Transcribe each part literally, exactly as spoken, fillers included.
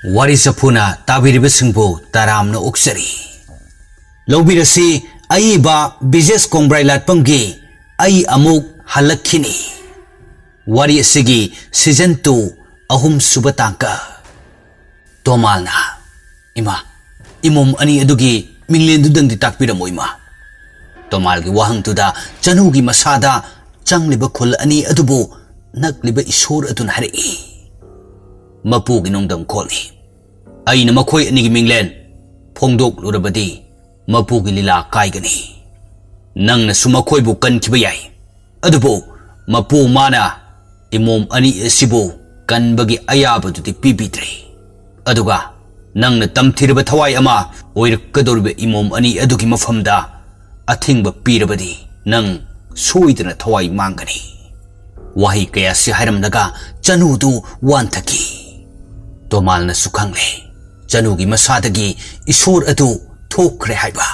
ꯋꯥꯔꯤ ꯆꯐꯨꯅ ꯇꯥꯕꯤꯔꯤꯕꯁꯤꯡꯕꯨ ꯇꯔꯥꯝꯅ ꯑꯣꯛꯆꯔꯤ꯫ ꯂꯧꯕꯤꯔꯁꯤ ꯑꯏꯕ ꯕꯤꯖꯦꯁ ꯀꯣꯡꯕ꯭ꯔꯥꯏ ꯂꯥꯠꯄꯝꯒꯤ "ꯑꯩ ꯑꯃꯨꯛ ꯍꯜꯂꯛꯈꯤꯅꯤ" ꯋꯥꯔꯤ ꯑꯁꯤꯒꯤ season two ꯑꯍꯨꯝꯁꯨꯕ ꯇꯥꯡꯀꯛ꯫ ꯇꯣꯃꯥꯜꯅ, "ꯏꯃꯥ, ꯏꯃꯣꯝ ꯑꯅꯤ ꯑꯗꯨꯒꯤ ꯃꯤꯡꯂꯦꯟꯗꯨꯗꯪꯗꯤ ꯇꯥꯛꯄꯤꯔꯝꯃꯣ, ꯏꯃꯥ"꯫ ꯇꯣꯃꯥꯜꯒꯤ ꯋꯥꯍꯪꯗꯨꯗ ꯆꯅꯨꯒꯤ ꯃꯁꯥꯗ ꯆꯪꯂꯤꯕ ꯈꯨꯜ ꯑꯅꯤ ꯑꯗꯨꯕꯨ ꯅꯛꯂꯤꯕ ꯏꯁꯣꯔ ꯑꯗꯨꯅ ꯍꯥꯏꯔꯛꯏ, "ꯃꯄꯨꯒꯤ ꯅꯣꯡꯗꯝ ꯈꯣꯜꯅꯤ꯫ ꯑꯩꯅ ꯃꯈꯣꯏ ꯑꯅꯤꯒꯤ ꯃꯤꯡꯂꯦꯟ ꯐꯣꯡꯗꯣꯛꯂꯨꯔꯕꯗꯤ ꯃꯄꯨꯒꯤ ꯂꯤꯂꯥ ꯀꯥꯏꯒꯅꯤ꯫ ꯅꯪꯅꯁꯨ ꯃꯈꯣꯏꯕꯨ ꯀꯟꯈꯤꯕ ꯌꯥꯏ, ꯑꯗꯨꯕꯨ ꯃꯄꯨ ꯃꯥꯅ ꯏꯃꯣꯝ ꯑꯅꯤ ꯑꯁꯤꯕꯨ ꯀꯟꯕꯒꯤ ꯑꯌꯥꯕꯗꯨꯗꯤ ꯄꯤꯕꯤꯗ꯭ꯔꯦ꯫ ꯑꯗꯨꯒ ꯅꯪꯅ ꯇꯝꯊꯤꯔꯕ ꯊꯋꯥꯏ ꯑꯃ ꯑꯣꯏꯔꯛꯀꯗꯧꯔꯤꯕ ꯏꯃꯣꯝ ꯑꯅꯤ ꯑꯗꯨꯒꯤ ꯃꯐꯝꯗ ꯑꯊꯤꯡꯕ ꯄꯤꯔꯕꯗꯤ ꯅꯪ ꯁꯣꯏꯗꯅ ꯊꯋꯥꯏ ꯃꯥꯡꯒꯅꯤ"꯫ ꯋꯥꯍꯩ ꯀꯌꯥꯁꯤ ꯍꯥꯏꯔꯝꯂꯒ ꯆꯅꯨꯗꯨ ꯋꯥꯟꯊꯈꯤ꯫ ꯇꯣꯃꯥꯜꯅꯁꯨ ꯈꯪꯂꯦ, ꯆꯅꯨꯒꯤ ꯃꯁꯥꯗꯒꯤ ꯏꯁꯣꯔ ꯑꯗꯨ ꯊꯣꯛꯈ꯭ꯔꯦ ꯍꯥꯏꯕ꯫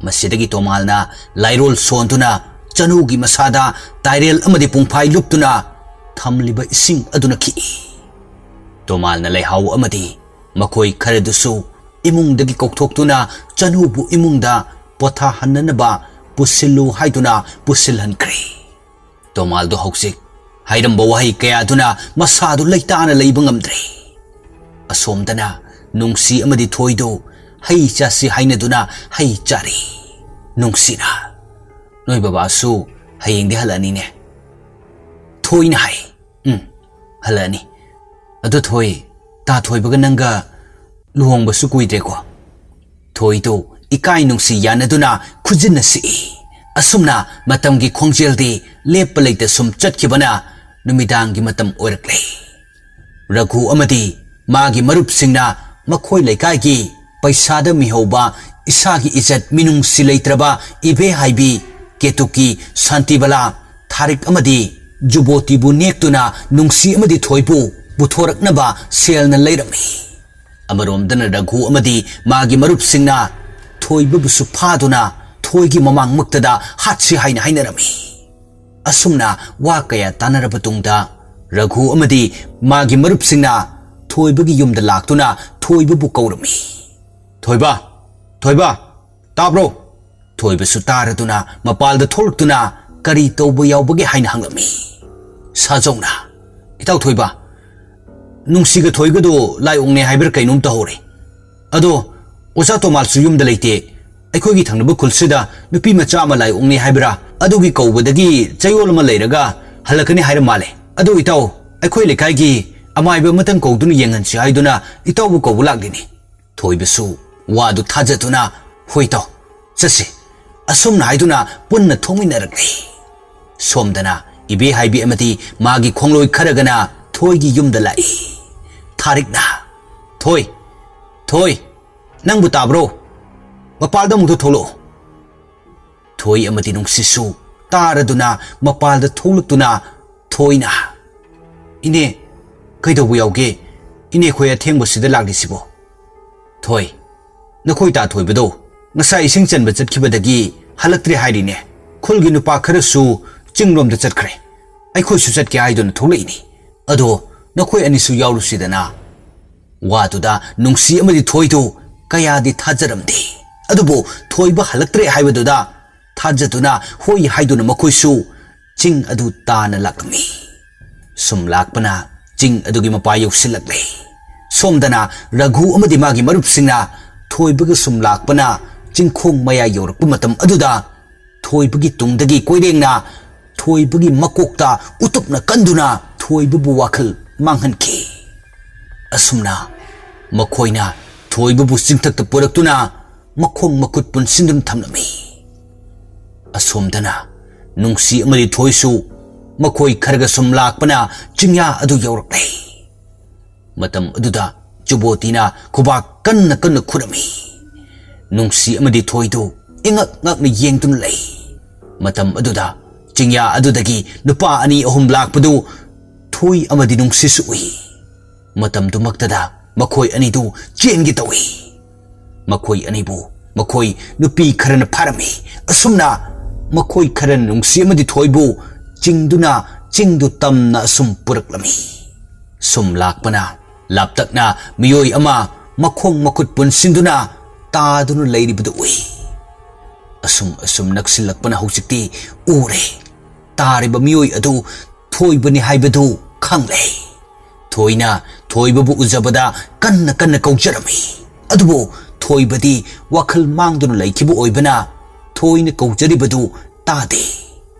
ꯃꯁꯤꯗꯒꯤ ꯇꯣꯃꯥꯜꯅ ꯂꯥꯏꯔꯣꯜ ꯁꯣꯟꯗꯨꯅ ꯆꯅꯨꯒꯤ ꯃꯁꯥꯗ ꯇꯥꯏꯔꯦꯜ ꯑꯃꯗꯤ ꯄꯨꯡꯐꯥꯏ ꯂꯨꯞꯇꯨꯅ ꯊꯝꯂꯤꯕ ꯏꯁꯤꯡ ꯑꯗꯨꯅ ꯈꯤꯛꯏ꯫ ꯇꯣꯃꯥꯜꯅ ꯂꯩꯍꯥꯎ ꯑꯃꯗꯤ ꯃꯈꯣꯏ ꯈꯔꯗꯨꯁꯨ ꯏꯃꯨꯡꯗꯒꯤ ꯀꯧꯊꯣꯛꯇꯨꯅ ꯆꯅꯨꯕꯨ ꯏꯃꯨꯡꯗ ꯄꯣꯊꯥꯍꯟꯅꯅꯕ ꯄꯨꯁꯤꯜꯂꯨ ꯍꯥꯏꯗꯨꯅ ꯄꯨꯁꯤꯜꯍꯟꯈ꯭ꯔꯦ꯫ ꯇꯣꯃꯥꯜꯗꯣ ꯍꯧꯖꯤꯛ ꯍꯥꯏꯔꯝꯕ ꯋꯥꯍꯩ ꯀꯌꯥꯗꯨꯅ ꯃꯁꯥꯗꯨ ꯂꯩꯇꯥꯅ ꯂꯩꯕ ꯉꯝꯗ꯭ꯔꯦ꯫ ꯑꯁꯣꯝꯗꯅ ꯅꯨꯡꯁꯤ ꯑꯃꯗꯤ ꯊꯣꯏꯗꯨ ꯍꯩ ꯆꯥꯁꯤ ꯍꯥꯏꯅꯗꯨꯅ ꯍꯩ ꯆꯥꯔꯤ꯫ ꯅꯨꯡꯁꯤꯅ, "ꯅꯣꯏ ꯕꯕꯥꯁꯨ ꯍꯌꯦꯡꯗꯤ ꯍꯜꯂꯛꯑꯅꯤꯅꯦ?" ꯊꯣꯏꯅ ꯍꯥꯏ, "ꯎꯝ, ꯍꯜꯂꯛꯑꯅꯤ꯫ ꯑꯗꯣ ꯊꯣꯏ, ꯇꯥ ꯊꯣꯏꯕꯒ ꯅꯪꯒ ꯂꯨꯍꯣꯡꯕꯁꯨ ꯀꯨꯏꯗ꯭ꯔꯦꯀꯣ?" ꯊꯣꯏꯗꯨ ꯏꯀꯥꯏ ꯅꯨꯡꯁꯤ ꯌꯥꯅꯗꯨꯅ ꯈꯨꯖꯤꯟꯅ ꯁꯤꯛꯏ꯫ ꯑꯁꯨꯝꯅ ꯃꯇꯝꯒꯤ ꯈꯣꯡꯖꯦꯜꯗꯤ ꯂꯦꯞꯄ ꯂꯩꯇ ꯁꯨꯝ ꯆꯠꯈꯤꯕꯅ ꯅꯨꯃꯤꯗꯥꯡꯒꯤ ꯃꯇꯝ ꯑꯣꯏꯔꯛꯂꯦ꯫ ꯔꯘꯨ ꯑꯃꯗꯤ ꯃꯥꯒꯤ ꯃꯔꯨꯞꯁꯤꯡꯅ ꯃꯈꯣꯏ ꯂꯩꯀꯥꯏꯒꯤ ꯄꯩꯁꯥꯗ ꯃꯤꯍꯧꯕ, ꯏꯁꯥꯒꯤ ꯏꯖꯠ ꯃꯤꯅꯨꯡꯁꯤ ꯂꯩꯇ꯭ꯔꯕ ꯏꯕꯦ ꯍꯥꯏꯕꯤ ꯀꯦꯇꯨꯀꯤ ꯁꯥꯟꯇꯤꯕꯂꯥ ꯊꯥꯔꯤꯛ ꯑꯃꯗꯤ ꯖꯨꯕꯣꯇꯤꯕꯨ ꯅꯦꯛꯇꯨꯅ ꯅꯨꯡꯁꯤ ꯑꯃꯗꯤ ꯊꯣꯏꯕꯨ ꯄꯨꯊꯣꯔꯛꯅꯕ ꯁꯦꯜꯅ ꯂꯩꯔꯝꯃꯤ꯫ ꯑꯃꯔꯣꯝꯗꯅ ꯔꯘꯨ ꯑꯃꯗꯤ ꯃꯥꯒꯤ ꯃꯔꯨꯞꯁꯤꯡꯅ ꯊꯣꯏꯕꯕꯨꯁꯨ ꯐꯥꯗꯨꯅ ꯊꯣꯏꯒꯤ ꯃꯃꯥꯡꯃꯛꯇꯗ ꯍꯥꯠꯁꯤ ꯍꯥꯏꯅ ꯍꯥꯏꯅꯔꯝꯃꯤ꯫ ꯑꯁꯨꯝꯅ ꯋꯥ ꯀꯌꯥ ꯇꯥꯅꯔꯕ ꯇꯨꯡꯗ ꯔꯘꯨ ꯑꯃꯗꯤ ꯃꯥꯒꯤ ꯃꯔꯨꯞꯁꯤꯡꯅ ꯊꯣꯏꯕꯒꯤ ꯌꯨꯝꯗ ꯂꯥꯛꯇꯨꯅ ꯊꯣꯏꯕꯕꯨ ꯀꯧꯔꯝꯃꯤ꯫ "ꯊꯣꯏꯕ! ꯊꯣꯏꯕ! ꯇꯥꯕ꯭ꯔꯣ?" ꯊꯣꯏꯕꯁꯨ ꯇꯥꯔꯗꯨꯅ ꯃꯄꯥꯜꯗ ꯊꯣꯛꯂꯛꯇꯨꯅ ꯀꯔꯤ ꯇꯧꯕ ꯌꯥꯎꯕꯒꯦ ꯍꯥꯏꯅ ꯍꯪꯂꯝꯃꯤ꯫ ꯁꯥꯖꯧꯅ, "ꯏꯇꯥꯎ ꯊꯣꯏꯕ, ꯅꯨꯡꯁꯤꯒ ꯊꯣꯏꯒꯗꯣ ꯂꯥꯏ ꯑꯣꯛꯅꯩ ꯍꯥꯏꯕ꯭ꯔꯥ ꯀꯩꯅꯣꯝ ꯇꯧꯍꯧꯔꯦ꯫ ꯑꯗꯣ ꯑꯣꯖꯥ ꯇꯣꯃꯥꯜꯁꯨ ꯌꯨꯝꯗ ꯂꯩꯇꯦ꯫ ꯑꯩꯈꯣꯏꯒꯤ ꯊꯪꯅꯕ ꯈꯨꯜꯁꯤꯗ ꯅꯨꯄꯤ ꯃꯆꯥ ꯑꯃ ꯂꯥꯏ ꯑꯣꯛꯅꯩ ꯍꯥꯏꯕ꯭ꯔꯥ, ꯑꯗꯨꯒꯤ ꯀꯧꯕꯗꯒꯤ ꯆꯌꯣꯜ ꯑꯃ ꯂꯩꯔꯒ ꯍꯜꯂꯛꯀꯅꯤ ꯍꯥꯏꯔ ꯃꯥꯜꯂꯦ꯫ ꯑꯗꯣ ꯏꯇꯥꯎ, ꯑꯩꯈꯣꯏ ꯂꯩꯀꯥꯏꯒꯤ ꯑꯃꯥꯏꯕ ꯑꯃꯇꯪ ꯀꯧꯗꯨꯅ ꯌꯦꯡꯍꯟꯁꯤ ꯍꯥꯏꯗꯨꯅ ꯏꯇꯥꯎꯕꯨ ꯀꯧꯕ ꯂꯥꯛꯂꯤꯅꯤ꯫" ꯊꯣꯏꯕꯁꯨ ꯋꯥꯗꯨ ꯊꯥꯖꯗꯨꯅ, "ꯍꯣꯏ ꯏꯇꯥꯎ, ꯆꯠꯁꯤ," ꯑꯁꯨꯝꯅ ꯍꯥꯏꯗꯨꯅ ꯄꯨꯟꯅ ꯊꯣꯛꯃꯤꯟꯅꯔꯛꯂꯤ꯫ ꯁꯣꯝꯗꯅ ꯏꯕꯦ ꯍꯥꯏꯕꯤ ꯑꯃꯗꯤ ꯃꯥꯒꯤ ꯈꯣꯡꯂꯣꯏ ꯈꯔꯒꯅ ꯊꯣꯏꯒꯤ ꯌꯨꯝꯗ ꯂꯥꯛꯏ꯫ ꯊꯥꯔꯤꯛꯅ, "ꯊꯣꯏ, ꯊꯣꯏ, ꯅꯪꯕꯨ ꯇꯥꯕ꯭ꯔꯣ? ꯃꯄꯥꯜꯗ ꯑꯃꯨꯛꯇ ꯊꯣꯛꯂꯛꯑꯣ꯫" ꯊꯣꯏ ꯑꯃꯗꯤ ꯅꯨꯡꯁꯤꯁꯨ ꯇꯥꯔꯗꯨꯅ ꯃꯄꯥꯜꯗ ꯊꯣꯛꯂꯛꯇꯨꯅ ꯊꯣꯏꯅ, "ꯏꯅꯦ, ꯀꯩꯗꯧꯕ ꯌꯥꯎꯒꯦ? ꯏꯅꯦ ꯈꯣꯏ ꯑꯊꯦꯡꯕꯁꯤꯗ ꯂꯥꯛꯂꯤꯁꯤꯕꯣ?" "ꯊꯣꯏ, ꯅꯈꯣꯏ ꯇꯥ ꯊꯣꯏꯕꯗꯣ ꯉꯁꯥꯏ ꯏꯁꯤꯡ ꯆꯟꯕ ꯆꯠꯈꯤꯕꯗꯒꯤ ꯍꯜꯂꯛꯇ꯭ꯔꯦ ꯍꯥꯏꯔꯤꯅꯦ꯫ ꯈꯨꯜꯒꯤ ꯅꯨꯄꯥ ꯈꯔꯁꯨ ꯆꯤꯡꯂꯣꯝꯗ ꯆꯠꯈ꯭ꯔꯦ꯫ ꯑꯩꯈꯣꯏꯁꯨ ꯆꯠꯀꯦ ꯍꯥꯏꯗꯨꯅ ꯊꯣꯛꯂꯛꯏꯅꯤ꯫ ꯑꯗꯣ ꯅꯈꯣꯏ ꯑꯅꯤꯁꯨ ꯌꯥꯎꯔꯨꯁꯤꯗꯅ꯫" ꯋꯥꯗꯨꯗ ꯅꯨꯡꯁꯤ ꯑꯃꯗꯤ ꯊꯣꯏꯗꯨ ꯀꯌꯥꯗꯤ ꯊꯥꯖꯔꯝꯗꯦ꯫ ꯑꯗꯨꯕꯨ ꯊꯣꯏꯕ ꯍꯜꯂꯛꯇ꯭ꯔꯦ ꯍꯥꯏꯕꯗꯨꯗ ꯊꯥꯖꯗꯨꯅ ꯍꯣꯏ ꯍꯥꯏꯗꯨꯅ ꯃꯈꯣꯏꯁꯨ ꯆꯤꯡ ꯑꯗꯨ ꯇꯥꯅ ꯂꯥꯛꯂꯝꯃꯤ꯫ ꯁꯨꯝ ꯂꯥꯛꯄꯅ ꯆꯤꯡ ꯑꯗꯨꯒꯤ ꯃꯄꯥ ꯌꯧꯁꯤꯜꯂꯛꯂꯦ꯫ ꯁꯣꯝꯗꯅ ꯔꯘꯨ ꯑꯃꯗꯤ ꯃꯥꯒꯤ ꯃꯔꯨꯞꯁꯤꯡꯅ ꯊꯣꯏꯕꯒ ꯁꯨꯝ ꯂꯥꯛꯄꯅ ꯆꯤꯡꯈꯣꯡ ꯃꯌꯥ ꯌꯧꯔꯛꯄ ꯃꯇꯝ ꯑꯗꯨꯗ ꯊꯣꯏꯕꯒꯤ ꯇꯨꯡꯗꯒꯤ ꯀꯣꯏꯔꯦꯡꯅ ꯊꯣꯏꯕꯒꯤ ꯃꯀꯣꯛꯇ ꯎꯇꯨꯞꯅ ꯀꯟꯗꯨꯅ ꯊꯣꯏꯕꯕꯨ ꯋꯥꯈꯜ ꯃꯥꯡꯍꯟꯈꯤ꯫ ꯑꯁꯨꯝꯅ ꯃꯈꯣꯏꯅ ꯊꯣꯏꯕꯕꯨ ꯆꯤꯡꯊꯛꯇ ꯄꯨꯔꯛꯇꯨꯅ ꯃꯈꯣꯡ ꯃꯈꯨꯠ ꯄꯨꯟꯁꯤꯟꯗꯨꯅ ꯊꯝꯂꯝꯃꯤ꯫ ꯑꯁꯣꯝꯗꯅ ꯅꯨꯡꯁꯤ ꯑꯃꯗꯤ ꯊꯣꯏꯁꯨ ꯃꯈꯣꯏ ꯈꯔꯒ ꯁꯨꯝ ꯂꯥꯛꯄꯅ ꯆꯤꯡꯌꯥ ꯑꯗꯨ ꯌꯧꯔꯛꯂꯦ꯫ ꯃꯇꯝ ꯑꯗꯨꯗ ꯆꯨꯕꯣꯇꯤꯅ ꯈꯨꯕꯥꯛ ꯀꯟꯅ ꯀꯟꯅ ꯈꯨꯔꯝꯃꯤ꯫ ꯅꯨꯡꯁꯤ ꯑꯃꯗꯤ ꯊꯣꯏꯗꯨ ꯏꯉꯛ ꯉꯛꯅ ꯌꯦꯡꯗꯨꯅ ꯂꯩ꯫ ꯃꯇꯝ ꯑꯗꯨꯗ ꯆꯤꯡꯌꯥ ꯑꯗꯨꯗꯒꯤ ꯅꯨꯄꯥ ꯑꯅꯤ ꯑꯍꯨꯝ ꯂꯥꯛꯄꯗꯨ ꯊꯣꯏ ꯑꯃꯗꯤ ꯅꯨꯡꯁꯤꯁꯨ ꯎꯏ꯫ ꯃꯇꯝꯗꯨꯃꯛꯇꯗ ꯃꯈꯣꯏ ꯑꯅꯤꯗꯨ ꯆꯦꯟꯒꯦ ꯇꯧꯏ꯫ ꯃꯈꯣꯏ ꯑꯅꯤꯕꯨ ꯃꯈꯣꯏ ꯅꯨꯄꯤ ꯈꯔꯅ ꯐꯥꯔꯝꯃꯤ꯫ ꯑꯁꯨꯝꯅ ꯃꯈꯣꯏ ꯈꯔꯅ ꯅꯨꯡꯁꯤ ꯑꯃꯗꯤ ꯊꯣꯏꯕꯨ ꯆꯤꯡꯗꯨꯅ ꯆꯤꯡꯗꯨ ꯇꯝꯅ ꯑꯁꯨꯝ ꯄꯨꯔꯛꯂꯝꯃꯤ꯫ ꯁꯨꯝ ꯂꯥꯛꯄꯅ ꯂꯥꯞꯇꯛꯅ ꯃꯤꯑꯣꯏ ꯑꯃ ꯃꯈꯣꯡ ꯃꯈꯨꯠ ꯄꯨꯟꯁꯤꯟꯗꯨꯅ ꯇꯥꯗꯨꯅ ꯂꯩꯔꯤꯕꯗꯨ ꯎꯏ꯫ ꯑꯁꯨꯝ ꯑꯁꯨꯝ ꯅꯛꯁꯤꯜꯂꯛꯄꯅ ꯍꯧꯖꯤꯛꯇꯤ ꯎꯔꯦ꯫ ꯇꯥꯔꯤꯕ ꯃꯤꯑꯣꯏ ꯑꯗꯨ ꯊꯣꯏꯕꯅꯤ ꯍꯥꯏꯕꯗꯨ ꯈꯪꯂꯦ꯫ ꯊꯣꯏꯅ ꯊꯣꯏꯕꯕꯨ ꯎꯖꯕꯗ ꯀꯟꯅ ꯀꯟꯅ ꯀꯧꯖꯔꯝꯃꯤ꯫ ꯑꯗꯨꯕꯨ ꯊꯣꯏꯕꯗꯤ ꯋꯥꯈꯜ ꯃꯥꯡꯗꯨꯅ ꯂꯩꯈꯤꯕ ꯑꯣꯏꯕꯅ ꯊꯣꯏꯅ ꯀꯧꯖꯔꯤꯕꯗꯨ ꯇꯥꯗꯦ꯫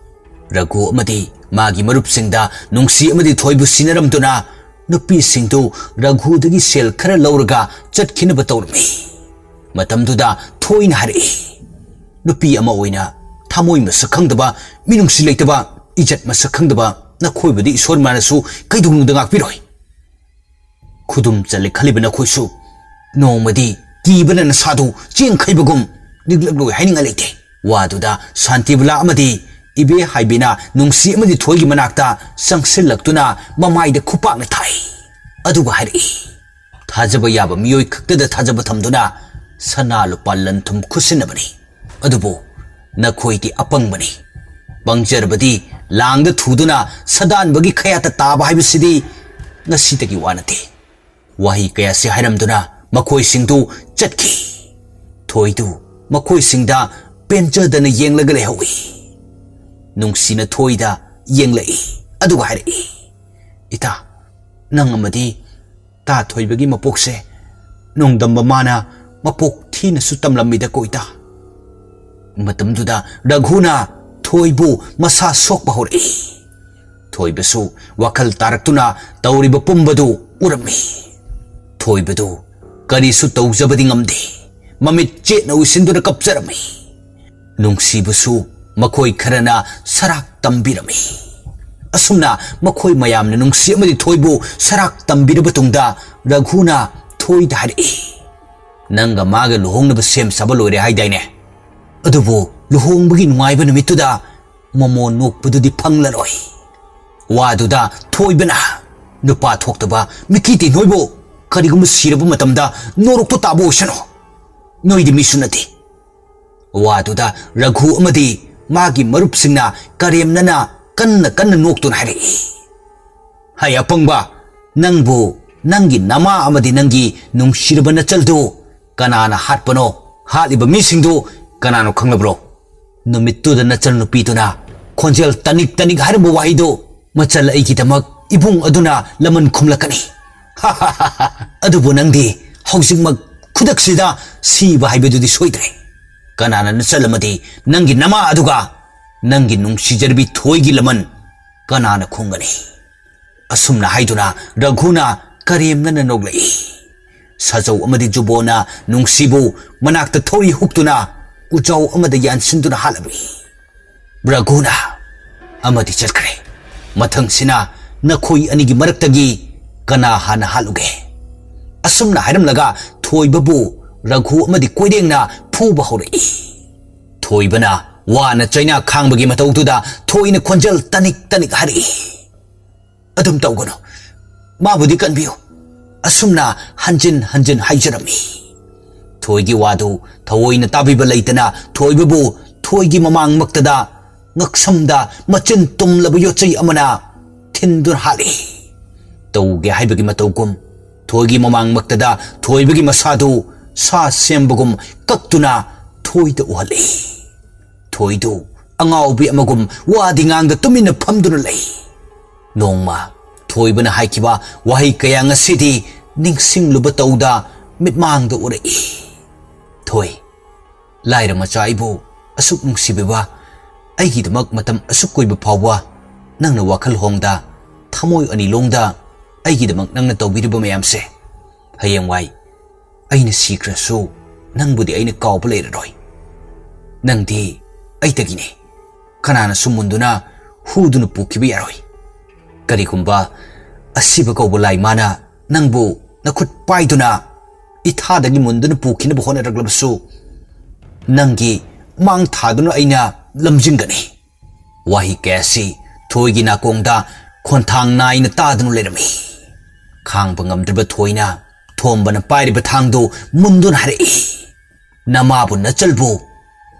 ꯔꯘꯨ ꯑꯃꯗꯤ ꯃꯥꯒꯤ ꯃꯔꯨꯞꯁꯤꯡꯗ ꯅꯨꯡꯁꯤ ꯑꯃꯗꯤ ꯊꯣꯏꯕꯨ ꯁꯤꯟꯅꯔꯝꯗꯨꯅ ꯅꯨꯄꯤꯁꯤꯡꯗꯨ ꯔꯘꯨꯗꯒꯤ ꯁꯦꯜ ꯈꯔ ꯂꯧꯔꯒ ꯆꯠꯈꯤꯅꯕ ꯇꯧꯔꯝꯃꯤ꯫ ꯃꯇꯝꯗꯨꯗ ꯊꯣꯏꯅ ꯍꯥꯏꯔꯛꯏ, "ꯅꯨꯄꯤ ꯑꯃ ꯑꯣꯏꯅ ꯊꯃꯣꯏ ꯃꯁꯛ ꯈꯪꯗꯕ, ꯃꯤꯅꯨꯡꯁꯤ ꯂꯩꯇꯕ, ꯏꯖꯠ ꯃꯁꯛ ꯈꯪꯗꯕ ꯅꯈꯣꯏꯕꯨꯗꯤ ꯏꯁꯣꯔ ꯃꯥꯅꯁꯨ ꯀꯩꯗꯧꯅꯨꯡꯗ ꯉꯥꯛꯄꯤꯔꯣꯏ꯫ ꯈꯨꯗꯨꯝ ꯆꯜꯂꯦ ꯈꯜꯂꯤꯕ ꯅꯈꯣꯏꯁꯨ ꯅꯣꯡꯃꯗꯤ ꯀꯤꯕꯅ ꯅꯁꯥꯗꯨ ꯆꯦꯟꯈꯩꯕꯒꯨꯝ ꯅꯤꯛꯂꯛꯂꯣꯏ ꯍꯥꯏꯅꯤꯡꯉꯥꯏ ꯂꯩꯇꯦ"꯫ ꯋꯥꯗꯨꯗ ꯁꯥꯟꯇꯤꯕꯂꯥ ꯑꯃꯗꯤ ꯏꯕꯦ ꯍꯥꯏꯕꯤꯅ ꯅꯨꯡꯁꯤ ꯑꯃꯗꯤ ꯊꯣꯏꯒꯤ ꯃꯅꯥꯛꯇ ꯆꯪꯁꯤꯜꯂꯛꯇꯨꯅ ꯃꯃꯥꯏꯗ ꯈꯨꯄꯥꯛꯅ ꯊꯥꯏ꯫ ꯑꯗꯨꯒ ꯍꯥꯏꯔꯛꯏ, "ꯊꯥꯖꯕ ꯌꯥꯕ ꯃꯤꯑꯣꯏ ꯈꯛꯇꯗ ꯊꯥꯖꯕ ꯊꯝꯗꯨꯅ ꯁꯅꯥ ꯂꯨꯄꯥ ꯂꯟ ꯊꯨꯝ ꯈꯨꯠꯁꯤꯟꯅꯕꯅꯤ꯫ ꯑꯗꯨꯕꯨ ꯅꯈꯣꯏꯗꯤ ꯑꯄꯪꯕꯅꯤ꯫ ꯄꯪꯖꯔꯕꯗꯤ ꯂꯥꯡꯗ ꯊꯨꯗꯨꯅ ꯁꯗꯥꯟꯕꯒꯤ ꯈꯌꯥꯠꯇ ꯇꯥꯕ ꯍꯥꯏꯕꯁꯤꯗꯤ ꯉꯁꯤꯗꯒꯤ ꯋꯥ ꯅꯠꯇꯦ"꯫ ꯋꯥꯍꯩ ꯀꯌꯥꯁꯤ ꯍꯥꯏꯔꯝꯗꯨꯅ ꯃꯈꯣꯏꯁꯤꯡꯗꯨ ꯆꯠꯈꯤ꯫ ꯊꯣꯏꯗꯨ ꯃꯈꯣꯏꯁꯤꯡꯗ ꯄꯦꯟꯖꯗꯅ ꯌꯦꯡꯂꯒ ꯂꯩꯍꯧꯏ꯫ ꯅꯨꯡꯁꯤꯅ ꯊꯣꯏꯗ ꯌꯦꯡꯂꯛꯏ꯫ ꯑꯗꯨꯒ ꯍꯥꯏꯔꯛꯏ, "ꯏꯇꯥ, ꯅꯪ ꯑꯃꯗꯤ ꯇꯥ ꯊꯣꯏꯕꯒꯤ ꯃꯄꯣꯛꯁꯦ ꯅꯣꯡꯗꯝꯕ ꯃꯥꯅ ꯃꯄꯣꯛ ꯊꯤꯅꯁꯨ ꯇꯝꯂꯝꯃꯤꯗꯀꯣ ꯏꯇꯥ"꯫ ꯃꯇꯝꯗꯨꯗ ꯔꯘꯨꯅ ꯊꯣꯏꯕꯨ ꯃꯁꯥ ꯁꯣꯛꯄ ꯍꯧꯔꯛꯏ꯫ ꯊꯣꯏꯕꯁꯨ ꯋꯥꯈꯜ ꯇꯥꯔꯛꯇꯨꯅ ꯇꯧꯔꯤꯕ ꯄꯨꯝꯕꯗꯨ ꯎꯔꯝꯃꯤ꯫ ꯊꯣꯏꯕꯗꯨ ꯀꯔꯤꯁꯨ ꯇꯧꯖꯕꯗꯤ ꯉꯝꯗꯦ꯫ ꯃꯃꯤꯠ ꯆꯦꯠꯅ ꯎꯏꯁꯤꯟꯗꯨꯅ ꯀꯞꯆꯔꯝꯃꯤ꯫ ꯅꯨꯡꯁꯤꯕꯁꯨ ꯃꯈꯣꯏ ꯈꯔꯅ ꯁꯔꯥꯛ ꯇꯝꯕꯤꯔꯝꯃꯤ꯫ ꯑꯁꯨꯝꯅ ꯃꯈꯣꯏ ꯃꯌꯥꯝꯅ ꯅꯨꯡꯁꯤ ꯑꯃꯗꯤ ꯊꯣꯏꯕꯨ ꯁꯔꯥꯛ ꯇꯝꯕꯤꯔꯕ ꯇꯨꯡꯗ ꯔꯘꯨꯅ ꯊꯣꯏꯗ ꯍꯥꯏꯔꯛꯏ, "ꯅꯪꯒ ꯃꯥꯒ ꯂꯨꯍꯣꯡꯅꯕ ꯁꯦꯝ ꯁꯥꯕ ꯂꯣꯏꯔꯦ ꯍꯥꯏꯗꯥꯏꯅꯦ? ꯑꯗꯨꯕꯨ ꯂꯨꯍꯣꯡꯕꯒꯤ ꯅꯨꯡꯉꯥꯏꯕ ꯅꯨꯃꯤꯠꯇꯨꯗ ꯃꯣꯃꯣꯟ ꯅꯣꯛꯄꯗꯨꯗꯤ ꯐꯪꯂꯔꯣꯏ"꯫ ꯋꯥꯗꯨꯗ ꯊꯣꯏꯕꯅ, "ꯅꯨꯄꯥ ꯊꯣꯛꯇꯕ ꯃꯤꯀꯤ ꯇꯤ ꯅꯣꯏꯕꯨ ꯀꯔꯤꯒꯨꯝꯕ ꯁꯤꯔꯕ ꯃꯇꯝꯗ ꯅꯣꯔꯣꯛꯇ ꯇꯥꯕ ꯑꯣꯏꯁꯅꯨ꯫ ꯅꯣꯏꯗꯤ ꯃꯤꯁꯨ ꯅꯠꯇꯦ"꯫ ꯋꯥꯗꯨꯗ ꯔꯘꯨ ꯑꯃꯗꯤ ꯃꯥꯒꯤ ꯃꯔꯨꯞꯁꯤꯡꯅ ꯀꯔꯦꯝꯅꯅ ꯀꯟꯅ ꯀꯟꯅ ꯅꯣꯛꯇꯨꯅ ꯍꯥꯏꯔꯛꯏ, "ꯍꯩ ꯑꯄꯪꯕ, ꯅꯪꯕꯨ ꯅꯪꯒꯤ ꯅꯃꯥ ꯑꯃꯗꯤ ꯅꯪꯒꯤ ꯅꯨꯡꯁꯤꯔꯕ ꯅꯆꯜꯗꯨ ꯀꯅꯥꯅ ꯍꯥꯠꯄꯅꯣ? ꯍꯥꯠꯂꯤꯕ ꯃꯤꯁꯤꯡꯗꯨ ꯀꯅꯥꯅꯣ ꯈꯪꯂꯕ꯭ꯔꯣ? ꯅꯨꯃꯤꯠꯇꯨꯗ ꯅꯆꯜ ꯅꯨꯄꯤꯗꯨꯅ ꯈꯣꯟꯖꯦꯜ ꯇꯅꯤꯛ ꯇꯅꯤꯛ ꯍꯥꯏꯔꯝꯕ ꯋꯥꯍꯩꯗꯨ, "ꯃꯆꯜ ꯑꯩꯒꯤꯗꯃꯛ ꯏꯕꯨꯡ ꯑꯗꯨꯅ ꯂꯃꯟ ꯈꯨꯝꯂꯛꯀꯅꯤ꯫" ꯑꯗꯨꯕꯨ ꯅꯪꯗꯤ ꯍꯧꯖꯤꯛꯃꯛ ꯈꯨꯗꯛꯁꯤꯗ ꯁꯤꯕ ꯍꯥꯏꯕꯗꯨꯗꯤ ꯁꯣꯏꯗ꯭ꯔꯦ꯫ ꯀꯅꯥꯅ ꯅꯆꯜ ꯑꯃꯗꯤ ꯅꯪꯒꯤ ꯅꯃꯥ ꯑꯗꯨꯒ ꯅꯪꯒꯤ ꯅꯨꯡꯁꯤꯖꯔꯕꯤ ꯊꯣꯏꯒꯤ ꯂꯃꯟ ꯀꯅꯥꯅ ꯈꯨꯝꯒꯅꯤ? ꯑꯁꯨꯝꯅ ꯍꯥꯏꯗꯨꯅ ꯔꯘꯨꯅ ꯀꯔꯦꯝꯅꯅ ꯅꯣꯛꯂꯛꯏ꯫ ꯁꯥꯖꯧ ꯑꯃꯗꯤ ꯖꯨꯕꯣꯅ ꯅꯨꯡꯁꯤꯕꯨ ꯃꯅꯥꯛꯇ ꯊꯧꯔꯤ ꯍꯨꯛꯇꯨꯅ ꯎꯖꯥꯎ ꯑꯃꯗ ꯌꯥꯟꯁꯤꯟꯗꯨꯅ ꯍꯥꯠꯂꯝꯃꯤ꯫ ꯔꯘꯨꯅ ꯑꯃꯗꯤ ꯆꯠꯈ꯭ꯔꯦ꯫ ꯃꯊꯪꯁꯤꯅ ꯅꯈꯣꯏ ꯑꯅꯤꯒꯤ ꯃꯔꯛꯇꯒꯤ ꯀꯅꯥ ꯍꯥꯟꯅ ꯍꯥꯠꯂꯨꯒꯦ? ꯑꯁꯨꯝꯅ ꯍꯥꯏꯔꯝꯂꯒ ꯊꯣꯏꯕꯕꯨ ꯔꯘꯨ ꯑꯃꯗꯤ ꯀꯣꯏꯔꯦꯡꯅ ꯐꯨꯕ ꯍꯧꯔꯛꯏ꯫ ꯊꯣꯏꯕꯅ ꯋꯥꯅ ꯆꯩꯅꯥ ꯈꯥꯡꯕꯒꯤ ꯃꯇꯧꯗꯨꯗ ꯊꯣꯏꯅ ꯈꯣꯟꯖꯦꯜ ꯇꯅꯤꯛ ꯇꯅꯤꯛ ꯍꯥꯏꯔꯛꯏ, "ꯑꯗꯨꯝ ꯇꯧꯒꯅꯨ, ꯃꯥꯕꯨꯗꯤ ꯀꯟꯕꯤꯌꯨ꯫" ꯑꯁꯨꯝꯅ ꯍꯟꯖꯤꯟ ꯍꯟꯖꯤꯟ ꯍꯥꯏꯖꯔꯝꯃꯤ꯫ ꯊꯣꯏꯒꯤ ꯋꯥꯗꯨ ꯊꯑꯣꯏꯅ ꯇꯥꯕꯤꯕ ꯂꯩꯇꯅ ꯊꯣꯏꯕꯕꯨ ꯊꯣꯏꯒꯤ ꯃꯃꯥꯡꯃꯛꯇꯗ ꯉꯛꯁꯝꯗ ꯃꯆꯤꯟ ꯇꯨꯝꯂꯕ ꯌꯣꯠꯆꯩ ꯑꯃꯅ ꯊꯤꯟꯗꯨꯅ ꯍꯥꯠꯂꯤ꯫ ꯇꯧꯒꯦ ꯍꯥꯏꯕꯒꯤ ꯃꯇꯧꯒꯨꯝ ꯊꯣꯏꯒꯤ ꯃꯃꯥꯡꯃꯛꯇꯗ ꯊꯣꯏꯕꯒꯤ ꯃꯁꯥꯗꯨ ꯁꯥ ꯁꯦꯝꯕꯒꯨꯝ ꯀꯛꯇꯨꯅ ꯊꯣꯏꯗ ꯎꯍꯜꯂꯤ꯫ ꯊꯣꯏꯗꯨ ꯑꯉꯥꯎꯕꯤ ꯑꯃꯒꯨꯝ ꯋꯥꯗꯤ ꯉꯥꯡꯗ ꯇꯨꯃꯤꯟꯅ ꯐꯝꯗꯨꯅ ꯂꯩ꯫ ꯅꯣꯡꯃ ꯊꯣꯏꯕꯅ ꯍꯥꯏꯈꯤꯕ ꯋꯥꯍꯩ ꯀꯌꯥ ꯉꯁꯤꯗꯤ ꯅꯤꯡꯁꯤꯡꯂꯨꯕ ꯇꯧꯗ ꯃꯤꯠꯃꯥꯡꯗ ꯎꯔꯛꯏ꯫ "ꯊꯣꯏ, ꯂꯥꯏꯔ ꯃꯆꯥ ꯑꯩꯕꯨ ꯑꯁꯨꯛ ꯅꯨꯡꯁꯤꯕꯤꯕ, ꯑꯩꯒꯤꯗꯃꯛ ꯃꯇꯝ ꯑꯁꯨꯛ ꯀꯨꯏꯕ ꯐꯥꯎꯕ ꯅꯪꯅ ꯋꯥꯈꯜ ꯍꯣꯡꯗ, ꯊꯃꯣꯏ ꯑꯅꯤ ꯂꯣꯡꯗ ꯑꯩꯒꯤꯗꯃꯛ ꯅꯪꯅ ꯇꯧꯕꯤꯔꯤꯕ ꯃꯌꯥꯝꯁꯦ, ꯍꯌꯦꯡꯋꯥꯏ ꯑꯩꯅ ꯁꯤꯈ꯭ꯔꯁꯨ ꯅꯪꯕꯨꯗꯤ ꯑꯩꯅ ꯀꯥꯎꯕ ꯂꯩꯔꯔꯣꯏ꯫ ꯅꯪꯗꯤ ꯑꯩꯇꯒꯤꯅꯤ꯫ ꯀꯅꯥꯅꯁꯨ ꯃꯨꯟꯗꯨꯅ ꯍꯨꯗꯨꯅ ꯄꯨꯈꯤꯕ ꯌꯥꯔꯣꯏ꯫ ꯀꯔꯤꯒꯨꯝꯕ ꯑꯁꯤꯕ ꯀꯧꯕ ꯂꯥꯏ ꯃꯥꯅ ꯅꯪꯕꯨ ꯅꯈꯨꯠ ꯄꯥꯏꯗꯨꯅ ꯏꯊꯥꯗꯒꯤ ꯃꯨꯟꯗꯨꯅ ꯄꯨꯈꯤꯅꯕ ꯍꯣꯠꯅꯔꯛꯂꯕꯁꯨ, ꯅꯪꯒꯤ ꯃꯥꯡ ꯊꯥꯗꯨꯅ ꯑꯩꯅ ꯂꯝꯖꯤꯡꯒꯅꯤ꯫" ꯋꯥꯍꯩ ꯀꯌꯥꯁꯤ ꯊꯣꯏꯒꯤ ꯅꯥꯀꯣꯡꯗ ꯈꯣꯟꯊꯥꯡ ꯅꯥꯏꯅ ꯇꯥꯗꯨꯅ ꯂꯩꯔꯝꯃꯤ꯫ ꯈꯥꯡꯕ ꯉꯝꯗ꯭ꯔꯕ ꯊꯣꯏꯅ ꯊꯣꯝꯕꯅ ꯄꯥꯏꯔꯤꯕ ꯊꯥꯡꯗꯨ ꯃꯨꯟꯗꯨꯅ ꯍꯥꯏꯔꯛꯏ, "ꯅꯃꯥꯕꯨ ꯅꯆꯜꯕꯨ,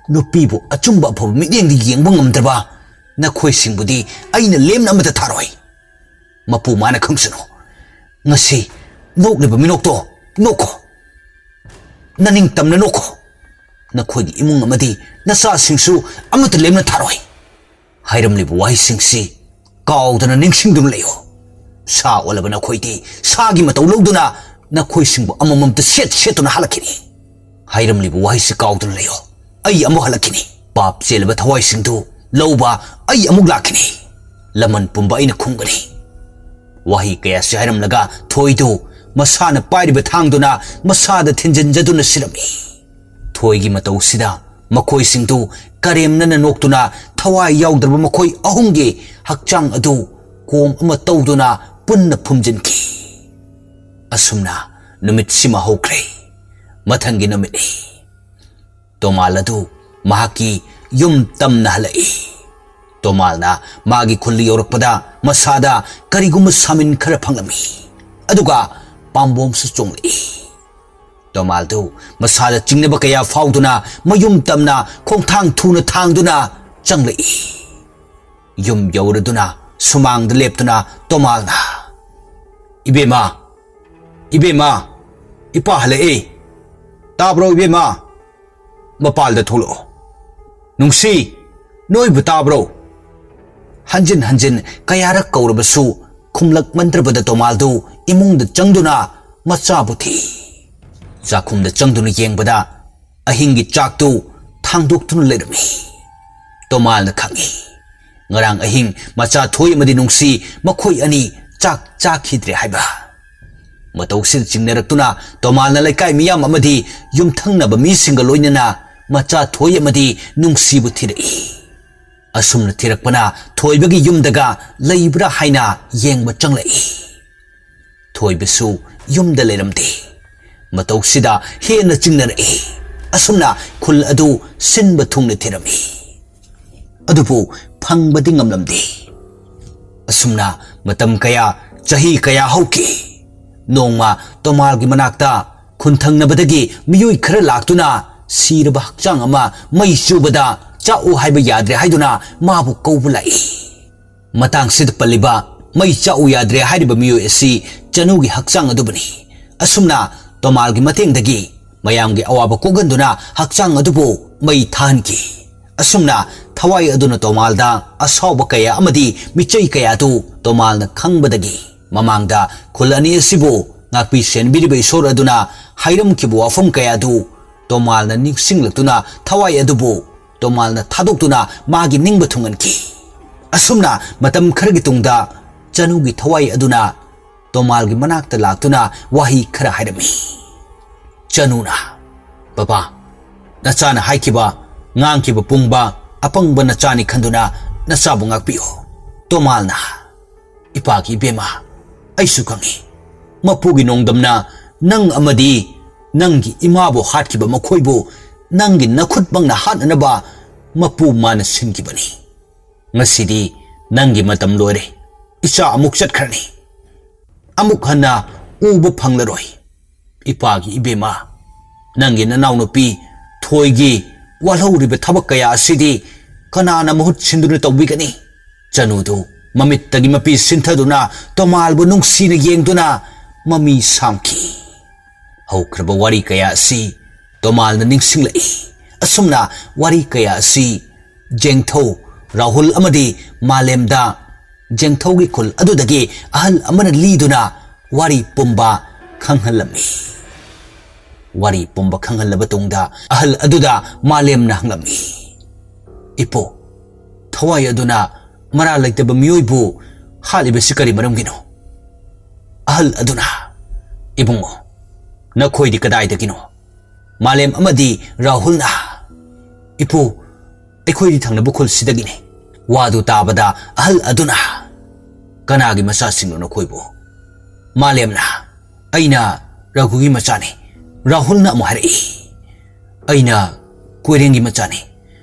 ꯅꯨꯄꯤꯕꯨ ꯑꯆꯨꯝꯕ ꯑꯐꯕ ꯃꯤꯠꯌꯦꯡꯗ ꯌꯦꯡꯕ ꯉꯝꯗ꯭ꯔꯕ ꯅꯈꯣꯏꯁꯤꯡꯕꯨꯗꯤ ꯑꯩꯅ ꯂꯦꯝꯅ ꯑꯃꯠꯇ ꯊꯥꯔꯣꯏ꯫ ꯃꯄꯨ ꯃꯥꯅ ꯈꯪꯁꯅꯨ꯫ "ꯉꯁꯤ ꯅꯣꯛꯂꯤꯕ ꯃꯤꯅꯣꯛꯇꯣ ꯅꯣꯛꯈꯣ, ꯅꯅꯤꯡꯇꯝꯅ ꯅꯣꯛꯈꯣ꯫ ꯅꯈꯣꯏꯒꯤ ꯏꯃꯨꯡ ꯑꯃꯗꯤ ꯅꯆꯥꯁꯤꯡꯁꯨ ꯑꯃꯠꯇ ꯂꯦꯝꯅ ꯊꯥꯔꯣꯏ" ꯍꯥꯏꯔꯝꯂꯤꯕ ꯋꯥꯍꯩꯁꯤꯡꯁꯤ ꯀꯥꯎꯗꯅ ꯅꯤꯡꯁꯤꯡꯗꯨꯅ ꯂꯩꯌꯨ꯫ ꯁꯥ ꯑꯣꯜꯂꯕ ꯅꯈꯣꯏꯗꯤ ꯁꯥꯒꯤ ꯃꯇꯧ ꯂꯧꯗꯨꯅ ꯅꯈꯣꯏꯁꯤꯡꯕꯨ ꯑꯃꯃꯝꯇ ꯁꯦꯠ ꯁꯦꯠꯇꯨꯅ ꯍꯜꯂꯛꯈꯤꯅꯤ꯫ ꯍꯥꯏꯔꯝꯂꯤꯕ ꯋꯥꯍꯩꯁꯤ ꯀꯥꯎꯗꯨꯅ ꯂꯩꯌꯨ꯫ ꯑꯩ ꯑꯃꯨꯛ ꯍꯜꯂꯛꯈꯤꯅꯤ꯫ ꯄꯥꯞ ꯆꯦꯜꯂꯕ ꯊꯋꯥꯏꯁꯤꯡꯗꯨ ꯂꯧꯕ ꯑꯩ ꯑꯃꯨꯛ ꯂꯥꯛꯈꯤꯅꯤ꯫ ꯂꯃꯟ ꯄꯨꯝꯕ ꯑꯩꯅ ꯈꯨꯝꯒꯅꯤ꯫ ꯋꯥꯍꯩ ꯀꯌꯥꯁꯤ ꯍꯥꯏꯔꯝꯂꯒ ꯊꯣꯏꯗꯨ ꯃꯁꯥꯅ ꯄꯥꯏꯔꯤꯕ ꯊꯥꯡꯗꯨꯅ ꯃꯁꯥꯗ ꯊꯤꯟꯖꯤꯟꯖꯗꯨꯅ ꯁꯤꯔꯝꯃꯤ꯫ ꯊꯣꯏꯒꯤ ꯃꯇꯧꯁꯤꯗ ꯃꯈꯣꯏꯁꯤꯡꯗꯨ ꯀꯔꯦꯝꯅꯅ ꯅꯣꯛꯇꯨꯅ ꯊꯋꯥꯏ ꯌꯥꯎꯗ꯭ꯔꯕ ꯃꯈꯣꯏ ꯑꯍꯨꯝꯒꯤ ꯍꯛꯆꯥꯡ ꯑꯗꯨ ꯀꯣꯝ ꯑꯃ ꯇꯧꯗꯨꯅ ꯄꯨꯟꯅ ꯐꯨꯝꯖꯤꯟꯈꯤ꯫ ꯑꯁꯨꯝꯅ ꯅꯨꯃꯤꯠꯁꯤꯃ ꯍꯧꯈ꯭ꯔꯦ꯫ ꯃꯊꯪꯒꯤ ꯅꯨꯃꯤꯠꯅꯤ꯫ ꯇꯣꯃꯥꯜ ꯑꯗꯨ ꯃꯍꯥꯛꯀꯤ ꯌꯨꯝ ꯇꯝꯅ ꯍꯜꯂꯛꯏ꯫ ꯇꯣꯃꯥꯜꯅ ꯃꯥꯒꯤ ꯈꯨꯜꯗ ꯌꯧꯔꯛꯄꯗ ꯃꯁꯥꯗ ꯀꯔꯤꯒꯨꯝꯕ ꯁꯥꯃꯤꯟ ꯈꯔ ꯐꯪꯂꯝꯃꯤ꯫ ꯑꯗꯨꯒ ꯄꯥꯝꯕꯣꯝꯁꯨ ꯆꯣꯡꯂꯛꯏ꯫ ꯇꯣꯃꯥꯜꯗꯨ ꯃꯁꯥꯗ ꯆꯤꯡꯅꯕ ꯀꯌꯥ ꯐꯥꯎꯗꯨꯅ ꯃꯌꯨꯝ ꯇꯝꯅ ꯈꯣꯡꯊꯥꯡ ꯊꯨꯅ ꯊꯥꯡꯗꯨꯅ ꯆꯪꯂꯛꯏ꯫ ꯌꯨꯝ ꯌꯧꯔꯗꯨꯅ ꯁꯨꯃꯥꯡꯗ ꯂꯦꯞꯇꯨꯅ ꯇꯣꯃꯥꯜꯅ, "ꯏꯕꯦꯝꯃ, ꯏꯕꯦꯝꯃ, ꯏꯄꯥ ꯍꯜꯂꯛꯑꯦ꯫ ꯇꯥꯕ꯭ꯔꯣ ꯏꯕꯦꯝꯃ? ꯃꯄꯥꯜꯗ ꯊꯣꯛꯂꯛꯑꯣ꯫ ꯅꯨꯡꯁꯤ, ꯅꯣꯏꯕꯨ ꯇꯥꯕ꯭ꯔꯣ?" ꯍꯟꯖꯤꯟ ꯍꯟꯖꯤꯟ ꯀꯌꯥꯔꯛ ꯀꯧꯔꯕꯁꯨ ꯈꯨꯝꯂꯛꯃꯟꯗ꯭ꯔꯕꯗ ꯇꯣꯃꯥꯜꯗꯨ ꯏꯃꯨꯡꯗ ꯆꯪꯗꯨꯅ ꯃꯆꯥꯕꯨ ꯊꯤ꯫ ꯆꯥꯛꯈꯨꯝꯗ ꯆꯪꯗꯨꯅ ꯌꯦꯡꯕꯗ ꯑꯍꯤꯡꯒꯤ ꯆꯥꯛꯇꯨ ꯊꯥꯡꯗꯣꯛꯇꯨꯅ ꯂꯩꯔꯝꯃꯤ꯫ ꯇꯣꯃꯥꯜꯅ ꯈꯪꯏ, ꯉꯔꯥꯡ ꯑꯍꯤꯡ ꯃꯆꯥ ꯊꯣꯏ ꯑꯃꯗꯤ ꯅꯨꯡꯁꯤ ꯃꯈꯣꯏ ꯑꯅꯤ ꯆꯥꯛ ꯆꯥꯈꯤꯗ꯭ꯔꯦ ꯍꯥꯏꯕ꯫ ꯃꯇꯧꯁꯤꯗ ꯆꯤꯡꯅꯔꯛꯇꯨꯅ ꯇꯣꯃꯥꯜꯅ ꯂꯩꯀꯥꯏ ꯃꯤꯌꯥꯝ ꯑꯃꯗꯤ ꯌꯨꯝꯊꯪꯅꯕ ꯃꯤꯁꯤꯡꯒ ꯂꯣꯏꯅꯅ ꯃꯆꯥ ꯊꯣꯏ ꯑꯃꯗꯤ ꯅꯨꯡꯁꯤꯕꯨ ꯊꯤꯔꯛꯏ꯫ ꯑꯁꯨꯝꯅ ꯊꯤꯔꯛꯄꯅ ꯊꯣꯏꯕꯒꯤ ꯌꯨꯝꯗꯒ ꯂꯩꯕ꯭ꯔꯥ ꯍꯥꯏꯅ ꯌꯦꯡꯕ ꯆꯪꯂꯛꯏ꯫ ꯊꯣꯏꯕꯁꯨ ꯌꯨꯝꯗ ꯂꯩꯔꯝꯗꯦ꯫ ꯃꯇꯧꯁꯤꯗ ꯍꯦꯟꯅ ꯆꯤꯡꯅꯔꯛꯏ꯫ ꯑꯁꯨꯝꯅ ꯈꯨꯜ ꯑꯗꯨ ꯁꯤꯟꯕ ꯊꯨꯡꯅ ꯊꯤꯔꯝꯃꯤ꯫ ꯑꯗꯨꯕꯨ ꯐꯪꯕꯗꯤ ꯉꯝꯂꯝꯗꯦ꯫ ꯑꯁꯨꯝꯅ ꯃꯇꯝ ꯀꯌꯥ, ꯆꯍꯤ ꯀꯌꯥ ꯍꯧꯈꯤ꯫ ꯅꯣꯡꯃ ꯇꯣꯃꯥꯜꯒꯤ ꯃꯅꯥꯛꯇ ꯈꯨꯟꯊꯪꯅꯕꯗꯒꯤ ꯃꯤꯑꯣꯏ ꯈꯔ ꯂꯥꯛꯇꯨꯅ ꯁꯤꯔꯕ ꯍꯛꯆꯥꯡ ꯑꯃ ꯃꯩ ꯆꯨꯕꯗ ꯆꯥꯛꯎ ꯍꯥꯏꯕ ꯌꯥꯗ꯭ꯔꯦ ꯍꯥꯏꯗꯨꯅ ꯃꯥꯕꯨ ꯀꯧꯕ ꯂꯥꯛꯏ꯫ ꯃꯇꯥꯡꯁꯤꯗ ꯄꯜꯂꯤꯕ "ꯃꯩ ꯆꯥꯛꯎ ꯌꯥꯗ꯭ꯔꯦ" ꯍꯥꯏꯔꯤꯕ ꯃꯤꯑꯣꯏ ꯑꯁꯤ ꯆꯅꯨꯒꯤ ꯍꯛꯆꯥꯡ ꯑꯗꯨꯕꯨꯅꯤ꯫ ꯑꯁꯨꯝꯅ ꯇꯣꯃꯥꯜꯒꯤ ꯃꯇꯦꯡꯗꯒꯤ ꯃꯌꯥꯝꯒꯤ ꯑꯋꯥꯕ ꯀꯣꯛꯍꯟꯗꯨꯅ ꯍꯛꯆꯥꯡ ꯑꯗꯨꯕꯨ ꯃꯩ ꯊꯥꯍꯟꯈꯤ꯫ ꯑꯁꯨꯝꯅ ꯊꯋꯥꯏ ꯑꯗꯨꯅ ꯇꯣꯃꯥꯜꯗ ꯑꯁꯥꯎꯕ ꯀꯌꯥ ꯑꯃꯗꯤ ꯃꯤꯆꯩ ꯀꯌꯥ ꯑꯗꯨ ꯇꯣꯃꯥꯜꯅ ꯈꯪꯕꯗꯒꯤ ꯃꯃꯥꯡꯗ ꯈꯨꯜ ꯑꯅꯤ ꯑꯁꯤꯕꯨ ꯉꯥꯛꯄꯤ ꯁꯦꯟꯕꯤꯔꯤꯕ ꯏꯁꯣꯔ ꯑꯗꯨꯅ ꯍꯥꯏꯔꯝꯈꯤꯕ ꯋꯥꯐꯝ ꯀꯌꯥ ꯑꯗꯨ ꯇꯣꯃꯥꯜꯅ ꯅꯤꯡꯁꯤꯡꯂꯛꯇꯨꯅ ꯊꯋꯥꯏ ꯑꯗꯨꯕꯨ ꯇꯣꯃꯥꯜꯅ ꯊꯥꯗꯣꯛꯇꯨꯅ ꯃꯥꯒꯤ ꯅꯤꯡꯕ ꯊꯨꯡꯍꯟꯈꯤ꯫ ꯑꯁꯨꯝꯅ ꯃꯇꯝ ꯈꯔꯒꯤ ꯇꯨꯡꯗ ꯆꯅꯨꯒꯤ ꯊꯋꯥꯏ ꯑꯗꯨꯅ ꯇꯣꯃꯥꯜꯒꯤ ꯃꯅꯥꯛꯇ ꯂꯥꯛꯇꯨꯅ ꯋꯥꯍꯩ ꯈꯔ ꯍꯥꯏꯔꯝꯃꯤ꯫ ꯆꯅꯨꯅ, "ꯕꯕꯥ, ꯅꯆꯥꯅ ꯍꯥꯏꯈꯤꯕ, ꯉꯥꯡꯈꯤꯕ ꯄꯨꯝꯕ ꯑꯄꯪꯕ ꯅꯆꯥꯅꯤ ꯈꯟꯗꯨꯅ ꯅꯆꯥꯕꯨ ꯉꯥꯛꯄꯤꯌꯨ꯫" ꯇꯣꯃꯥꯜꯅ, "ꯏꯄꯥꯒꯤ ꯏꯕꯦꯝꯃ, ꯑꯩꯁꯨ ꯈꯪꯏ꯫ ꯃꯄꯨꯒꯤ ꯅꯣꯡꯗꯝꯅ ꯅꯪ ꯑꯃꯗꯤ ꯅꯪꯒꯤ ꯏꯃꯥꯕꯨ ꯍꯥꯠꯈꯤꯕ ꯃꯈꯣꯏꯕꯨ ꯅꯪꯒꯤ ꯅꯈꯨꯠꯃꯛꯅ ꯍꯥꯠꯅꯅꯕ ꯃꯄꯨ ꯃꯥꯅ ꯁꯤꯟꯈꯤꯕꯅꯤ꯫ ꯉꯁꯤꯗꯤ ꯅꯪꯒꯤ ꯃꯇꯝ ꯂꯣꯏꯔꯦ꯫ ꯏꯆꯥ ꯑꯃꯨꯛ ꯆꯠꯈ꯭ꯔꯅꯤ꯫ ꯑꯃꯨꯛ ꯍꯟꯅ ꯎꯕ ꯐꯪꯂꯔꯣꯏ꯫ ꯏꯄꯥꯒꯤ ꯏꯕꯦꯝꯃ, ꯅꯪꯒꯤ ꯅꯅꯥꯎꯅꯨꯄꯤ ꯊꯣꯏꯒꯤ ꯋꯥꯜꯍꯧꯔꯤꯕ ꯊꯕꯛ ꯀꯌꯥ ꯑꯁꯤꯗꯤ ꯀꯅꯥꯅ ꯃꯍꯨꯠ ꯁꯤꯟꯗꯨꯅ ꯇꯧꯕꯤꯒꯅꯤ?" ꯆꯅꯨꯗꯨ ꯃꯃꯤꯠꯇꯒꯤ ꯃꯄꯤ ꯁꯤꯟꯊꯗꯨꯅ ꯇꯣꯃꯥꯜꯕꯨ ꯅꯨꯡꯁꯤꯅ ꯌꯦꯡꯗꯨꯅ ꯃꯃꯤ ꯁꯥꯝꯈꯤ꯫ ꯍꯧꯈ꯭ꯔꯕ ꯋꯥꯔꯤ ꯀꯌꯥ ꯑꯁꯤ ꯇꯣꯃꯥꯜꯅ ꯅꯤꯡꯁꯤꯡꯂꯛꯏ꯫ ꯑꯁꯨꯝꯅ ꯋꯥꯔꯤ ꯀꯌꯥ ꯑꯁꯤ ꯖꯦꯡꯊꯧ, ꯔꯥꯍꯨꯜ ꯑꯃꯗꯤ ꯃꯥꯂꯦꯝꯗ ꯖꯦꯡꯊꯧꯒꯤ ꯈꯨꯜ ꯑꯗꯨꯗꯒꯤ ꯑꯍꯜ ꯑꯃꯅ ꯂꯤꯗꯨꯅ ꯋꯥꯔꯤ ꯄꯨꯝꯕ ꯈꯪꯍꯜꯂꯝꯃꯤ꯫ ꯋꯥꯔꯤ ꯄꯨꯝꯕ ꯈꯪꯍꯜꯂꯕ ꯇꯨꯡꯗ ꯑꯍꯜ ꯑꯗꯨꯗ ꯃꯥꯂꯦꯝꯅ ꯍꯪꯂꯝꯃꯤ, "ꯏꯄꯨ, ꯊꯋꯥꯏ ꯑꯗꯨꯅ ꯃꯔꯥꯜ ꯂꯩꯇꯕ ꯃꯤꯑꯣꯏꯕꯨ ꯍꯥꯠꯂꯤꯕꯁꯤ ꯀꯔꯤ ꯃꯔꯝꯒꯤꯅꯣ?" ꯑꯍꯜ ꯑꯗꯨꯅ, "ꯏꯕꯨꯡꯉꯣ, ꯅꯈꯣꯏꯗꯤ ꯀꯗꯥꯏꯗꯒꯤꯅꯣ?" ꯃꯥꯂꯦꯝ ꯑꯃꯗꯤ ꯔꯥꯍꯨꯜꯅ, "ꯏꯄꯨ, ꯑꯩꯈꯣꯏꯗꯤ ꯊꯪꯅꯕ ꯈꯨꯜꯁꯤꯗꯒꯤꯅꯤ꯫" ꯋꯥꯗꯨ ꯇꯥꯕꯗ ꯑꯍꯜ ꯑꯗꯨꯅ, "ꯀꯅꯥꯒꯤ ꯃꯆꯥꯁꯤꯡꯅꯣ ꯅꯈꯣꯏꯕꯨ?" ꯃꯥꯂꯦꯝꯅ, "ꯑꯩꯅ ꯔꯘꯨꯒꯤ ꯃꯆꯥꯅꯤ꯫" ꯔꯥꯍꯨꯜꯅ ꯑꯃꯨꯛ ꯍꯥꯏꯔꯛꯏ, "ꯑꯩꯅ ꯀꯣꯏꯔꯦꯡꯒꯤ ꯃꯆꯥꯅꯤ꯫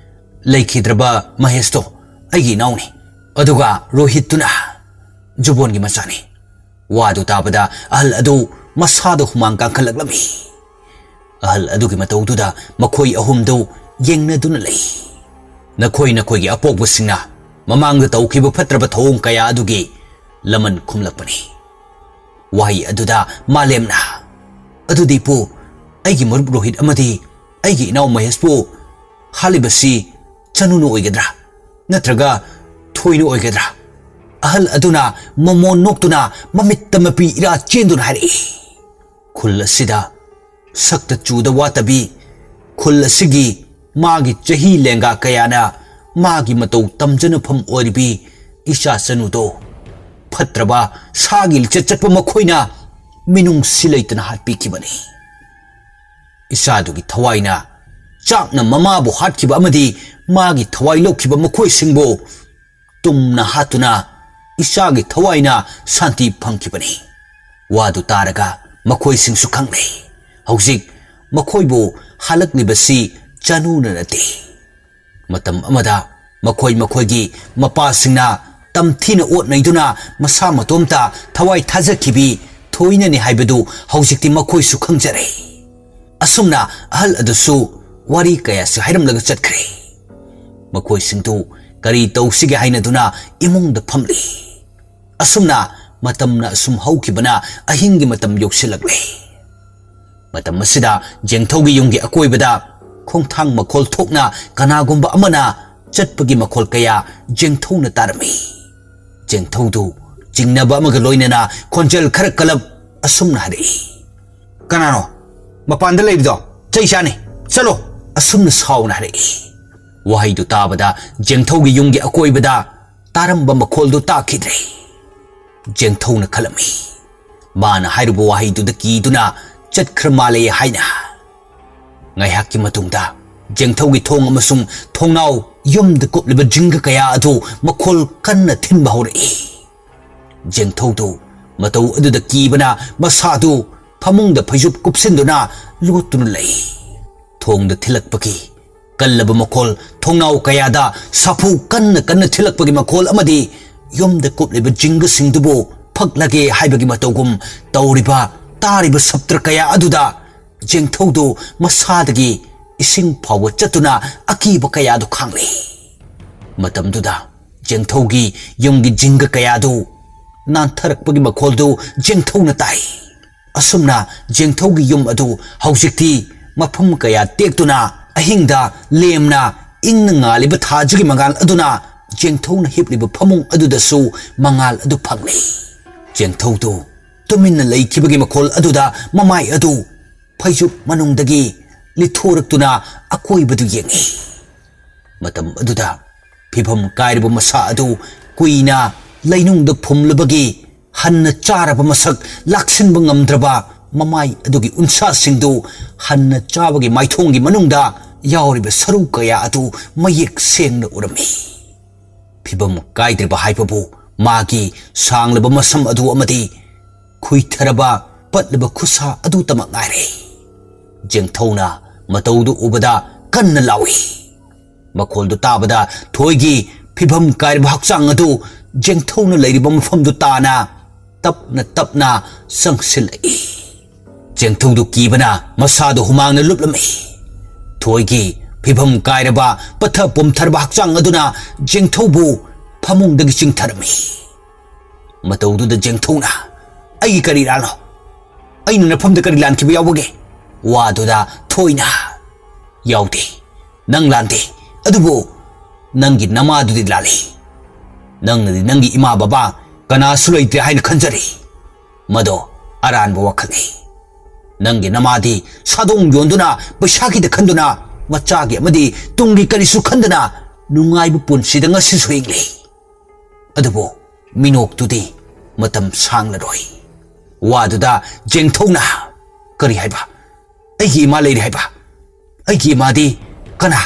ꯂꯩꯈꯤꯗ꯭ꯔꯕ ꯃꯍꯦꯁꯇꯣ ꯑꯩꯒꯤ ꯏꯅꯥꯎꯅꯤ꯫ ꯑꯗꯨꯒ ꯔꯣꯍꯤꯠꯇꯨꯅ ꯖꯨꯕꯣꯟꯒꯤ ꯃꯆꯥꯅꯤ꯫" ꯋꯥꯗꯨ ꯇꯥꯕꯗ ꯑꯍꯜ ꯑꯗꯨ ꯃꯁꯥꯗ ꯍꯨꯃꯥꯡ ꯀꯥꯡꯈꯠꯂꯛꯂꯝꯃꯤ꯫ ꯑꯍꯜ ꯑꯗꯨꯒꯤ ꯃꯇꯧꯗꯨꯗ ꯃꯈꯣꯏ ꯑꯍꯨꯝꯗꯨ ꯌꯦꯡꯅꯗꯨꯅ ꯂꯩ꯫ "ꯅꯈꯣꯏ ꯅꯈꯣꯏꯒꯤ ꯑꯄꯣꯛꯄꯁꯤꯡꯅ ꯃꯃꯥꯡꯗ ꯇꯧꯈꯤꯕ ꯐꯠꯇ꯭ꯔꯕ ꯊꯧꯑꯣꯡ ꯀꯌꯥ ꯑꯗꯨꯒꯤ ꯂꯃꯟ ꯈꯨꯝꯂꯛꯄꯅꯤ꯫ ꯋꯥꯍꯩ ꯑꯗꯨꯗ ꯃꯥꯂꯦꯝꯅ, "ꯑꯗꯨꯗꯤ ꯄꯨ, ꯑꯩꯒꯤ ꯃꯔꯨꯞ ꯔꯣꯍꯤꯠ ꯑꯃꯗꯤ ꯑꯩꯒꯤ ꯏꯅꯥꯎ ꯃꯍꯦꯁꯄꯨ ꯍꯥꯠꯂꯤꯕꯁꯤ ꯆꯅꯨꯅ ꯑꯣꯏꯒꯗ꯭ꯔꯥ? ꯅꯠꯇ꯭ꯔꯒ ꯊꯣꯏꯅ ꯑꯣꯏꯒꯗ꯭ꯔꯥ?" ꯑꯍꯜ ꯑꯗꯨꯅ ꯃꯣꯃꯣꯟ ꯅꯣꯛꯇꯨꯅ ꯃꯃꯤꯠꯇ ꯃꯄꯤ ꯏꯔꯥ ꯆꯦꯟꯗꯨꯅ ꯍꯥꯏꯔꯛꯏ꯫ ꯈꯨꯜ ꯑꯁꯤꯗ ꯁꯛꯇ ꯆꯨꯗ ꯋꯥꯇꯕꯤ, ꯈꯨꯜ ꯑꯁꯤꯒꯤ ꯃꯥꯒꯤ ꯆꯍꯤ ꯂꯦꯡꯒꯥ ꯀꯌꯥꯅ ꯃꯥꯒꯤ ꯃꯇꯧ ꯇꯝꯖꯅꯐꯝ ꯑꯣꯏꯔꯤꯕꯤ ꯏꯆꯥ ꯆꯅꯨꯗꯣ ꯐꯠꯇ꯭ꯔꯕ ꯁꯥꯒꯤ ꯂꯤꯆꯠ ꯆꯠꯄ ꯃꯈꯣꯏꯅ ꯃꯤꯅꯨꯡꯁꯤ ꯂꯩꯇꯅ ꯍꯥꯠꯄꯤꯈꯤꯕꯅꯤ꯫ ꯏꯆꯥꯗꯨꯒꯤ ꯊꯋꯥꯏꯅ ꯆꯥꯛꯅ ꯃꯃꯥꯕꯨ ꯍꯥꯠꯈꯤꯕ ꯑꯃꯗꯤ ꯃꯥꯒꯤ ꯊꯋꯥꯏ ꯂꯧꯈꯤꯕ ꯃꯈꯣꯏꯁꯤꯡꯕꯨ ꯇꯨꯝꯅ ꯍꯥꯠꯇꯨꯅ ꯏꯆꯥꯒꯤ ꯊꯋꯥꯏꯅ ꯁꯥꯟꯇꯤ ꯐꯪꯈꯤꯕꯅꯤ꯫ ꯋꯥꯗꯨ ꯇꯥꯔꯒ ꯃꯈꯣꯏꯁꯤꯡꯁꯨ ꯈꯪꯂꯦ, ꯍꯧꯖꯤꯛ ꯃꯈꯣꯏꯕꯨ ꯍꯜꯂꯛꯂꯤꯕꯁꯤ ꯆꯅꯨꯅ ꯅꯠꯇꯦ꯫ ꯃꯇꯝ ꯑꯃꯗ ꯃꯈꯣꯏ ꯃꯈꯣꯏꯒꯤ ꯃꯄꯥꯁꯤꯡꯅ ꯇꯝꯊꯤꯅ ꯑꯣꯠ ꯅꯩꯗꯨꯅ ꯃꯁꯥ ꯃꯇꯣꯝꯇ ꯊꯋꯥꯏ ꯊꯥꯖꯈꯤꯕꯤ ꯊꯣꯏꯅꯅꯤ ꯍꯥꯏꯕꯗꯨ ꯍꯧꯖꯤꯛꯇꯤ ꯃꯈꯣꯏꯁꯨ ꯈꯪꯖꯔꯦ꯫ ꯑꯁꯨꯝꯅ ꯑꯍꯜ ꯑꯗꯨꯁꯨ ꯋꯥꯔꯤ ꯀꯌꯥꯁꯨ ꯍꯥꯏꯔꯝꯂꯒ ꯆꯠꯈ꯭ꯔꯦ꯫ ꯃꯈꯣꯏꯁꯤꯡꯗꯨ ꯀꯔꯤ ꯇꯧꯁꯤꯒꯦ ꯍꯥꯏꯅꯗꯨꯅ ꯏꯃꯨꯡꯗ ꯐꯝꯂꯤ꯫ ꯑꯁꯨꯝꯅ ꯃꯇꯝꯅ ꯑꯁꯨꯝ ꯍꯧꯈꯤꯕꯅ ꯑꯍꯤꯡꯒꯤ ꯃꯇꯝ ꯌꯧꯁꯤꯜꯂꯛꯂꯦ꯫ ꯃꯇꯝ ꯑꯁꯤꯗ ꯖꯦꯡꯊꯧꯒꯤ ꯌꯨꯝꯒꯤ ꯑꯀꯣꯏꯕꯗ ꯈꯣꯡꯊꯥꯡ ꯃꯈꯣꯜ ꯊꯣꯛꯅ ꯀꯅꯥꯒꯨꯝꯕ ꯑꯃꯅ ꯆꯠꯄꯒꯤ ꯃꯈꯣꯜ ꯀꯌꯥ ꯖꯦꯡꯊꯧꯅ ꯇꯥꯔꯝꯃꯤ꯫ ꯖꯦꯡꯊꯧꯗꯨ ꯆꯤꯡꯅꯕ ꯑꯃꯒ ꯂꯣꯏꯅꯅ ꯈꯣꯟꯖꯦꯜ ꯈꯔ ꯀꯜꯂꯞ ꯑꯁꯨꯝꯅ ꯍꯥꯏꯔꯛꯏ, "ꯀꯅꯥꯅꯣ ꯃꯄꯥꯟꯗ ꯂꯩꯕꯗꯣ? ꯆꯩ ꯆꯥꯅꯤ, ꯆꯠꯂꯣ!" ꯑꯁꯨꯝꯅ ꯁꯥꯎꯅ ꯍꯥꯏꯔꯛꯏ꯫ ꯋꯥꯍꯩꯗꯨ ꯇꯥꯕꯗ ꯖꯦꯡꯊꯧꯒꯤ ꯌꯨꯝꯒꯤ ꯑꯀꯣꯏꯕꯗ ꯇꯥꯔꯝꯕ ꯃꯈꯣꯜꯗꯨ ꯇꯥꯈꯤꯗ꯭ꯔꯦ꯫ ꯖꯦꯡꯊꯧꯅ ꯈꯜꯂꯝꯃꯤ, ꯃꯥꯅ ꯍꯥꯏꯔꯨꯕ ꯋꯥꯍꯩꯗꯨꯗ ꯀꯤꯗꯨꯅ ꯆꯠꯈ꯭ꯔ ꯃꯥꯜꯂꯦ ꯍꯥꯏꯅ꯫ ꯉꯥꯏꯍꯥꯛꯀꯤ ꯃꯇꯨꯡꯗ ꯖꯦꯡꯊꯧꯒꯤ ꯊꯣꯡ ꯑꯃꯁꯨꯡ ꯊꯣꯡꯅꯥꯎ, ꯌꯨꯝꯗ ꯀꯨꯞꯂꯤꯕ ꯖꯤꯡꯒ ꯀꯌꯥ ꯑꯗꯨ ꯃꯈꯣꯜ ꯀꯟꯅ ꯊꯤꯟꯕ ꯍꯧꯔꯛꯏ꯫ ꯖꯦꯡꯊꯧꯗꯨ ꯃꯇꯧ ꯑꯗꯨꯗ ꯀꯤꯕꯅ ꯃꯁꯥꯗꯨ ꯐꯃꯨꯡꯗ ꯐꯩꯖꯨꯞ ꯀꯨꯞꯁꯤꯟꯗꯨꯅ ꯂꯣꯠꯇꯨꯅ ꯂꯩ꯫ ꯊꯣꯡꯗ ꯊꯤꯜꯂꯛꯄꯒꯤ ꯀꯜꯂꯕ ꯃꯈꯣꯜ, ꯊꯣꯡꯅꯥꯎ ꯀꯌꯥꯗ ꯁꯥꯐꯨ ꯀꯟꯅ ꯀꯟꯅ ꯊꯤꯜꯂꯛꯄꯒꯤ ꯃꯈꯣꯜ ꯑꯃꯗꯤ ꯌꯨꯝꯗ ꯀꯨꯞꯂꯤꯕ ꯖꯤꯡꯒꯁꯤꯡꯗꯨꯕꯨ ꯐꯛꯂꯒꯦ ꯍꯥꯏꯕꯒꯤ ꯃꯇꯧꯒꯨꯝ ꯇꯧꯔꯤꯕ, ꯇꯥꯔꯤꯕ ꯁꯞꯇ꯭ꯔ ꯀꯌꯥ ꯑꯗꯨꯗ ꯖꯦꯡꯊꯧꯗꯨ ꯃꯁꯥꯗꯒꯤ ꯏꯁꯤꯡ ꯐꯥꯎꯕ ꯆꯠꯇꯨꯅ ꯑꯀꯤꯕ ꯀꯌꯥꯗꯨ ꯈꯥꯡꯂꯤ꯫ ꯃꯇꯝꯗꯨꯗ ꯖꯦꯡꯊꯧꯒꯤ ꯌꯨꯝꯒꯤ ꯖꯤꯡꯒ ꯀꯌꯥꯗꯨ ꯅꯥꯟꯊꯔꯛꯄꯒꯤ ꯃꯈꯣꯜꯗꯨ ꯖꯦꯡꯊꯧꯅ ꯇꯥꯏ꯫ ꯑꯁꯨꯝꯅ ꯖꯦꯡꯊꯧꯒꯤ ꯌꯨꯝ ꯑꯗꯨ ꯍꯧꯖꯤꯛꯇꯤ ꯃꯐꯝ ꯀꯌꯥ ꯇꯦꯛꯇꯨꯅ ꯑꯍꯤꯡꯗ ꯂꯦꯝꯅ ꯏꯪꯅ ꯉꯥꯜꯂꯤꯕ ꯊꯥꯖꯒꯤ ꯃꯉꯥꯜ ꯑꯗꯨꯅ ꯖꯦꯡꯊꯧꯅ ꯍꯤꯞꯂꯤꯕ ꯐꯃꯨꯡ ꯑꯗꯨꯗꯁꯨ ꯃꯉꯥꯜ ꯑꯗꯨ ꯐꯪꯂꯤ꯫ ꯖꯦꯡꯊꯧꯗꯨ ꯇꯨꯃꯤꯟꯅ ꯂꯩꯈꯤꯕꯒꯤ ꯃꯈꯣꯜ ꯑꯗꯨꯗ ꯃꯃꯥꯏ ꯑꯗꯨ ꯐꯩꯖꯨꯞ ꯃꯅꯨꯡꯗꯒꯤ ꯂꯤꯊꯣꯔꯛꯇꯨꯅ ꯑꯀꯣꯏꯕꯗꯨ ꯌꯦꯡꯏ꯫ ꯃꯇꯝ ꯑꯗꯨꯗ ꯐꯤꯕꯝ ꯀꯥꯏꯔꯕ ꯃꯁꯥ ꯑꯗꯨ ꯀꯨꯏꯅ ꯂꯩꯅꯨꯡꯗ ꯐꯨꯝꯂꯨꯕꯒꯤ ꯍꯟꯅ ꯆꯥꯔꯕ ꯃꯁꯛ ꯂꯥꯛꯁꯤꯟꯕ ꯉꯝꯗ꯭ꯔꯕ ꯃꯃꯥꯏ ꯑꯗꯨꯒꯤ ꯎꯟꯁꯥꯁꯤꯡꯗꯨ ꯍꯟꯅ ꯆꯥꯕꯒꯤ ꯃꯥꯏꯊꯣꯡꯒꯤ ꯃꯅꯨꯡꯗ ꯌꯥꯎꯔꯤꯕ ꯁꯔꯨ ꯀꯌꯥ ꯑꯗꯨ ꯃꯌꯦꯛ ꯁꯦꯡꯅ ꯎꯔꯝꯃꯤ꯫ ꯐꯤꯕꯝ ꯀꯥꯏꯗ꯭ꯔꯕ ꯍꯥꯏꯕꯕꯨ ꯃꯥꯒꯤ ꯁꯥꯡꯂꯕ ꯃꯁꯝ ꯑꯗꯨ ꯑꯃꯗꯤ ꯈꯨꯏꯊꯔꯕ ꯄꯠꯂꯕ ꯈꯨꯠꯁꯥ ꯑꯗꯨꯇꯃꯛ ꯉꯥꯏꯔꯦ꯫ ꯖꯦꯡꯊꯧꯅ ꯃꯇꯧꯗꯨ ꯎꯕꯗ ꯀꯟꯅ ꯂꯥꯎꯏ꯫ ꯃꯈꯣꯜꯗꯨ ꯇꯥꯕꯗ ꯊꯣꯏꯒꯤ ꯐꯤꯕꯝ ꯀꯥꯏꯔꯕ ꯍꯛꯆꯥꯡ ꯑꯗꯨ ꯖꯦꯡꯊꯧꯅ ꯂꯩꯔꯤꯕ ꯃꯐꯝꯗꯨ ꯇꯥꯅ ꯇꯞꯅ ꯇꯞꯅ ꯆꯪꯁꯤꯜꯂꯛꯏ꯫ ꯖꯦꯡꯊꯧꯗꯨ ꯀꯤꯕꯅ ꯃꯁꯥꯗꯨ ꯍꯨꯃꯥꯡꯅ ꯂꯨꯞꯂꯝꯃꯤ꯫ ꯊꯣꯏꯒꯤ ꯐꯤꯕꯝ ꯀꯥꯏꯔꯕ ꯄꯠꯊ ꯄꯨꯝꯊꯔꯕ ꯍꯛꯆꯥꯡ ꯑꯗꯨꯅ ꯖꯦꯡꯊꯧꯕꯨ ꯐꯃꯨꯡꯗꯒꯤ ꯆꯤꯡꯊꯔꯝꯃꯤ꯫ ꯃꯇꯧꯗꯨꯗ ꯖꯦꯡꯊꯧꯅ, "ꯑꯩꯒꯤ ꯀꯔꯤ ꯂꯥꯟꯅꯣ? ꯑꯩꯅ ꯅꯐꯝꯗ ꯀꯔꯤ ꯂꯥꯟꯈꯤꯕ ꯌꯥꯎꯕꯒꯦ?" ꯋꯥꯗꯨꯗ ꯊꯣꯏꯅ, "ꯌꯥꯎꯗꯦ, ꯅꯪ ꯂꯥꯟꯗꯦ, ꯑꯗꯨꯕꯨ ꯅꯪꯒꯤ ꯅꯃꯥꯗꯨꯗꯤ ꯂꯥꯜꯂꯤ꯫ ꯅꯪꯅꯗꯤ ꯅꯪꯒꯤ ꯏꯃꯥ ꯕꯕꯥ ꯀꯅꯥꯁꯨ ꯂꯩꯇ꯭ꯔꯦ ꯍꯥꯏꯅ ꯈꯟꯖꯔꯤ꯫ ꯃꯗꯣ ꯑꯔꯥꯟꯕ ꯋꯥꯈꯜꯅꯤ꯫ ꯅꯪꯒꯤ ꯅꯃꯥꯗꯤ ꯁꯥꯗꯣꯡ ꯌꯣꯟꯗꯨꯅ ꯄꯩꯁꯥꯒꯤꯗ ꯈꯟꯗꯨꯅ ꯃꯆꯥꯒꯤ ꯑꯃꯗꯤ ꯇꯨꯡꯒꯤ ꯀꯔꯤꯁꯨ ꯈꯟꯗꯅ ꯅꯨꯡꯉꯥꯏꯕ ꯄꯨꯟꯁꯤꯗ ꯉꯁꯤꯁꯨ ꯍꯤꯡꯂꯤ꯫ ꯑꯗꯨꯕꯨ ꯃꯤꯅꯣꯛꯇꯨꯗꯤ ꯃꯇꯝ ꯁꯥꯡꯂꯔꯣꯏ꯫" ꯋꯥꯗꯨꯗ ꯖꯦꯡꯊꯧꯅ, "ꯀꯔꯤ ꯍꯥꯏꯕ? ꯑꯩꯒꯤ ꯏꯃꯥ ꯂꯩꯔꯤ ꯍꯥꯏꯕ? ꯑꯩꯒꯤ ꯏꯃꯥꯗꯤ ꯀꯅꯥ?"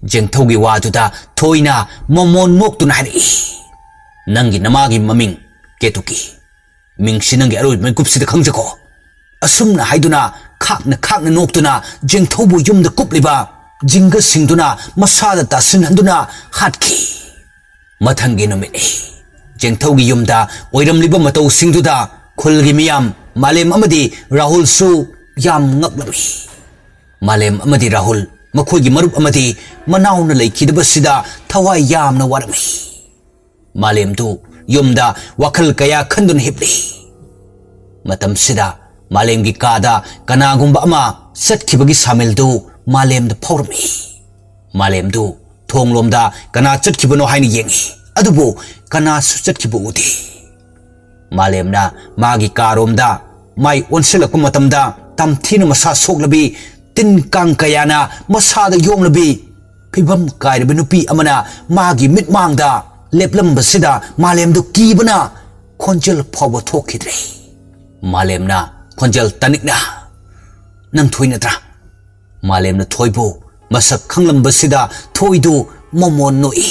ꯖꯦꯡꯊꯧꯒꯤ ꯋꯥꯗꯨꯗ ꯊꯣꯏꯅ ꯃꯣꯃꯣꯟ ꯅꯣꯛꯇꯨꯅ ꯍꯥꯏꯔꯛꯏ, "ꯅꯪꯒꯤ ꯅꯃꯥꯒꯤ ꯃꯃꯤꯡ ꯀꯦꯇꯨꯀꯤ꯫ ꯃꯤꯡꯁꯤ ꯅꯪꯒꯤ ꯑꯔꯣꯏꯕ ꯃꯤꯀꯨꯞꯁꯤꯗ ꯈꯪꯖꯀꯣ꯫" ꯑꯁꯨꯝꯅ ꯍꯥꯏꯗꯨꯅ ꯈꯥꯛꯅ ꯈꯥꯛꯅ ꯅꯣꯛꯇꯨꯅ ꯖꯦꯡꯊꯧꯕꯨ ꯌꯨꯝꯗ ꯀꯨꯞꯂꯤꯕ ꯖꯤꯡꯒꯁꯤꯡꯗꯨꯅ ꯃꯁꯥꯗ ꯇꯥꯁꯤꯟꯍꯟꯗꯨꯅ ꯍꯥꯠꯈꯤ꯫ ꯃꯊꯪꯒꯤ ꯅꯨꯃꯤꯠꯅꯤ꯫ ꯖꯦꯡꯊꯧꯒꯤ ꯌꯨꯝꯗ ꯑꯣꯏꯔꯝꯂꯤꯕ ꯃꯇꯧꯁꯤꯡꯗꯨꯗ ꯈꯨꯜꯒꯤ ꯃꯤꯌꯥꯝ, ꯃꯥꯂꯦꯝ ꯑꯃꯗꯤ ꯔꯥꯍꯨꯜꯁꯨ ꯌꯥꯝ ꯉꯛꯂꯝꯃꯤ꯫ ꯃꯥꯂꯦꯝ ꯑꯃꯗꯤ ꯔꯥꯍꯨꯜ ꯃꯈꯣꯏꯒꯤ ꯃꯔꯨꯞ ꯑꯃꯗꯤ ꯃꯅꯥꯎꯅ ꯂꯩꯈꯤꯗꯕꯁꯤꯗ ꯊꯋꯥꯏ ꯌꯥꯝꯅ ꯋꯥꯔꯝꯃꯤ꯫ ꯃꯥꯂꯦꯝꯗꯨ ꯌꯨꯝꯗ ꯋꯥꯈꯜ ꯀꯌꯥ ꯈꯟꯗꯨꯅ ꯍꯤꯞꯂꯤ꯫ ꯃꯇꯝꯁꯤꯗ ꯃꯥꯂꯦꯝꯒꯤ ꯀꯥꯗ ꯀꯅꯥꯒꯨꯝꯕ ꯑꯃ ꯆꯠꯈꯤꯕꯒꯤ ꯁꯥꯃꯤꯜꯗꯨ ꯃꯥꯂꯦꯝꯗ ꯐꯥꯎꯔꯝꯃꯤ꯫ ꯃꯥꯂꯦꯝꯗꯨ ꯊꯣꯡꯂꯣꯝꯗ ꯀꯅꯥ ꯆꯠꯈꯤꯕꯅꯣ ꯍꯥꯏꯅ ꯌꯦꯡꯉꯤ, ꯑꯗꯨꯕꯨ ꯀꯅꯥꯁꯨ ꯆꯠꯈꯤꯕ ꯎꯗꯦ꯫ ꯃꯥꯂꯦꯝꯅ ꯃꯥꯒꯤ ꯀꯥꯔꯣꯝꯗ ꯃꯥꯏ ꯑꯣꯟꯁꯤꯜꯂꯛꯄ ꯃꯇꯝꯗ, ꯇꯝꯊꯤꯅ ꯃꯁꯥ ꯁꯣꯛꯂꯕꯤ, ꯇꯤꯟ ꯀꯥꯡ ꯀꯌꯥꯅ ꯃꯁꯥꯗ ꯌꯣꯝꯂꯕꯤ, ꯐꯤꯕꯝ ꯀꯥꯏꯔꯕ ꯅꯨꯄꯤ ꯑꯃꯅ ꯃꯥꯒꯤ ꯃꯤꯠꯃꯥꯡꯗ ꯂꯦꯞꯂꯝꯕꯁꯤꯗ ꯃꯥꯂꯦꯝꯗꯨ ꯀꯤꯕꯅ ꯈꯣꯟꯖꯦꯜ ꯐꯥꯎꯕ ꯊꯣꯛꯈꯤꯗ꯭ꯔꯦ꯫ ꯃꯥꯂꯦꯝꯅ ꯈꯣꯟꯖꯦꯜ ꯇꯥꯅꯤꯡꯅ, "ꯅꯪ ꯊꯣꯏ ꯅꯠꯇ꯭ꯔꯥ?" ꯃꯥꯂꯦꯝꯅ ꯊꯣꯏꯕꯨ ꯃꯁꯛ ꯈꯪꯂꯝꯕꯁꯤꯗ ꯊꯣꯏꯗꯨ ꯃꯃꯣꯟ ꯅꯣꯛꯏ,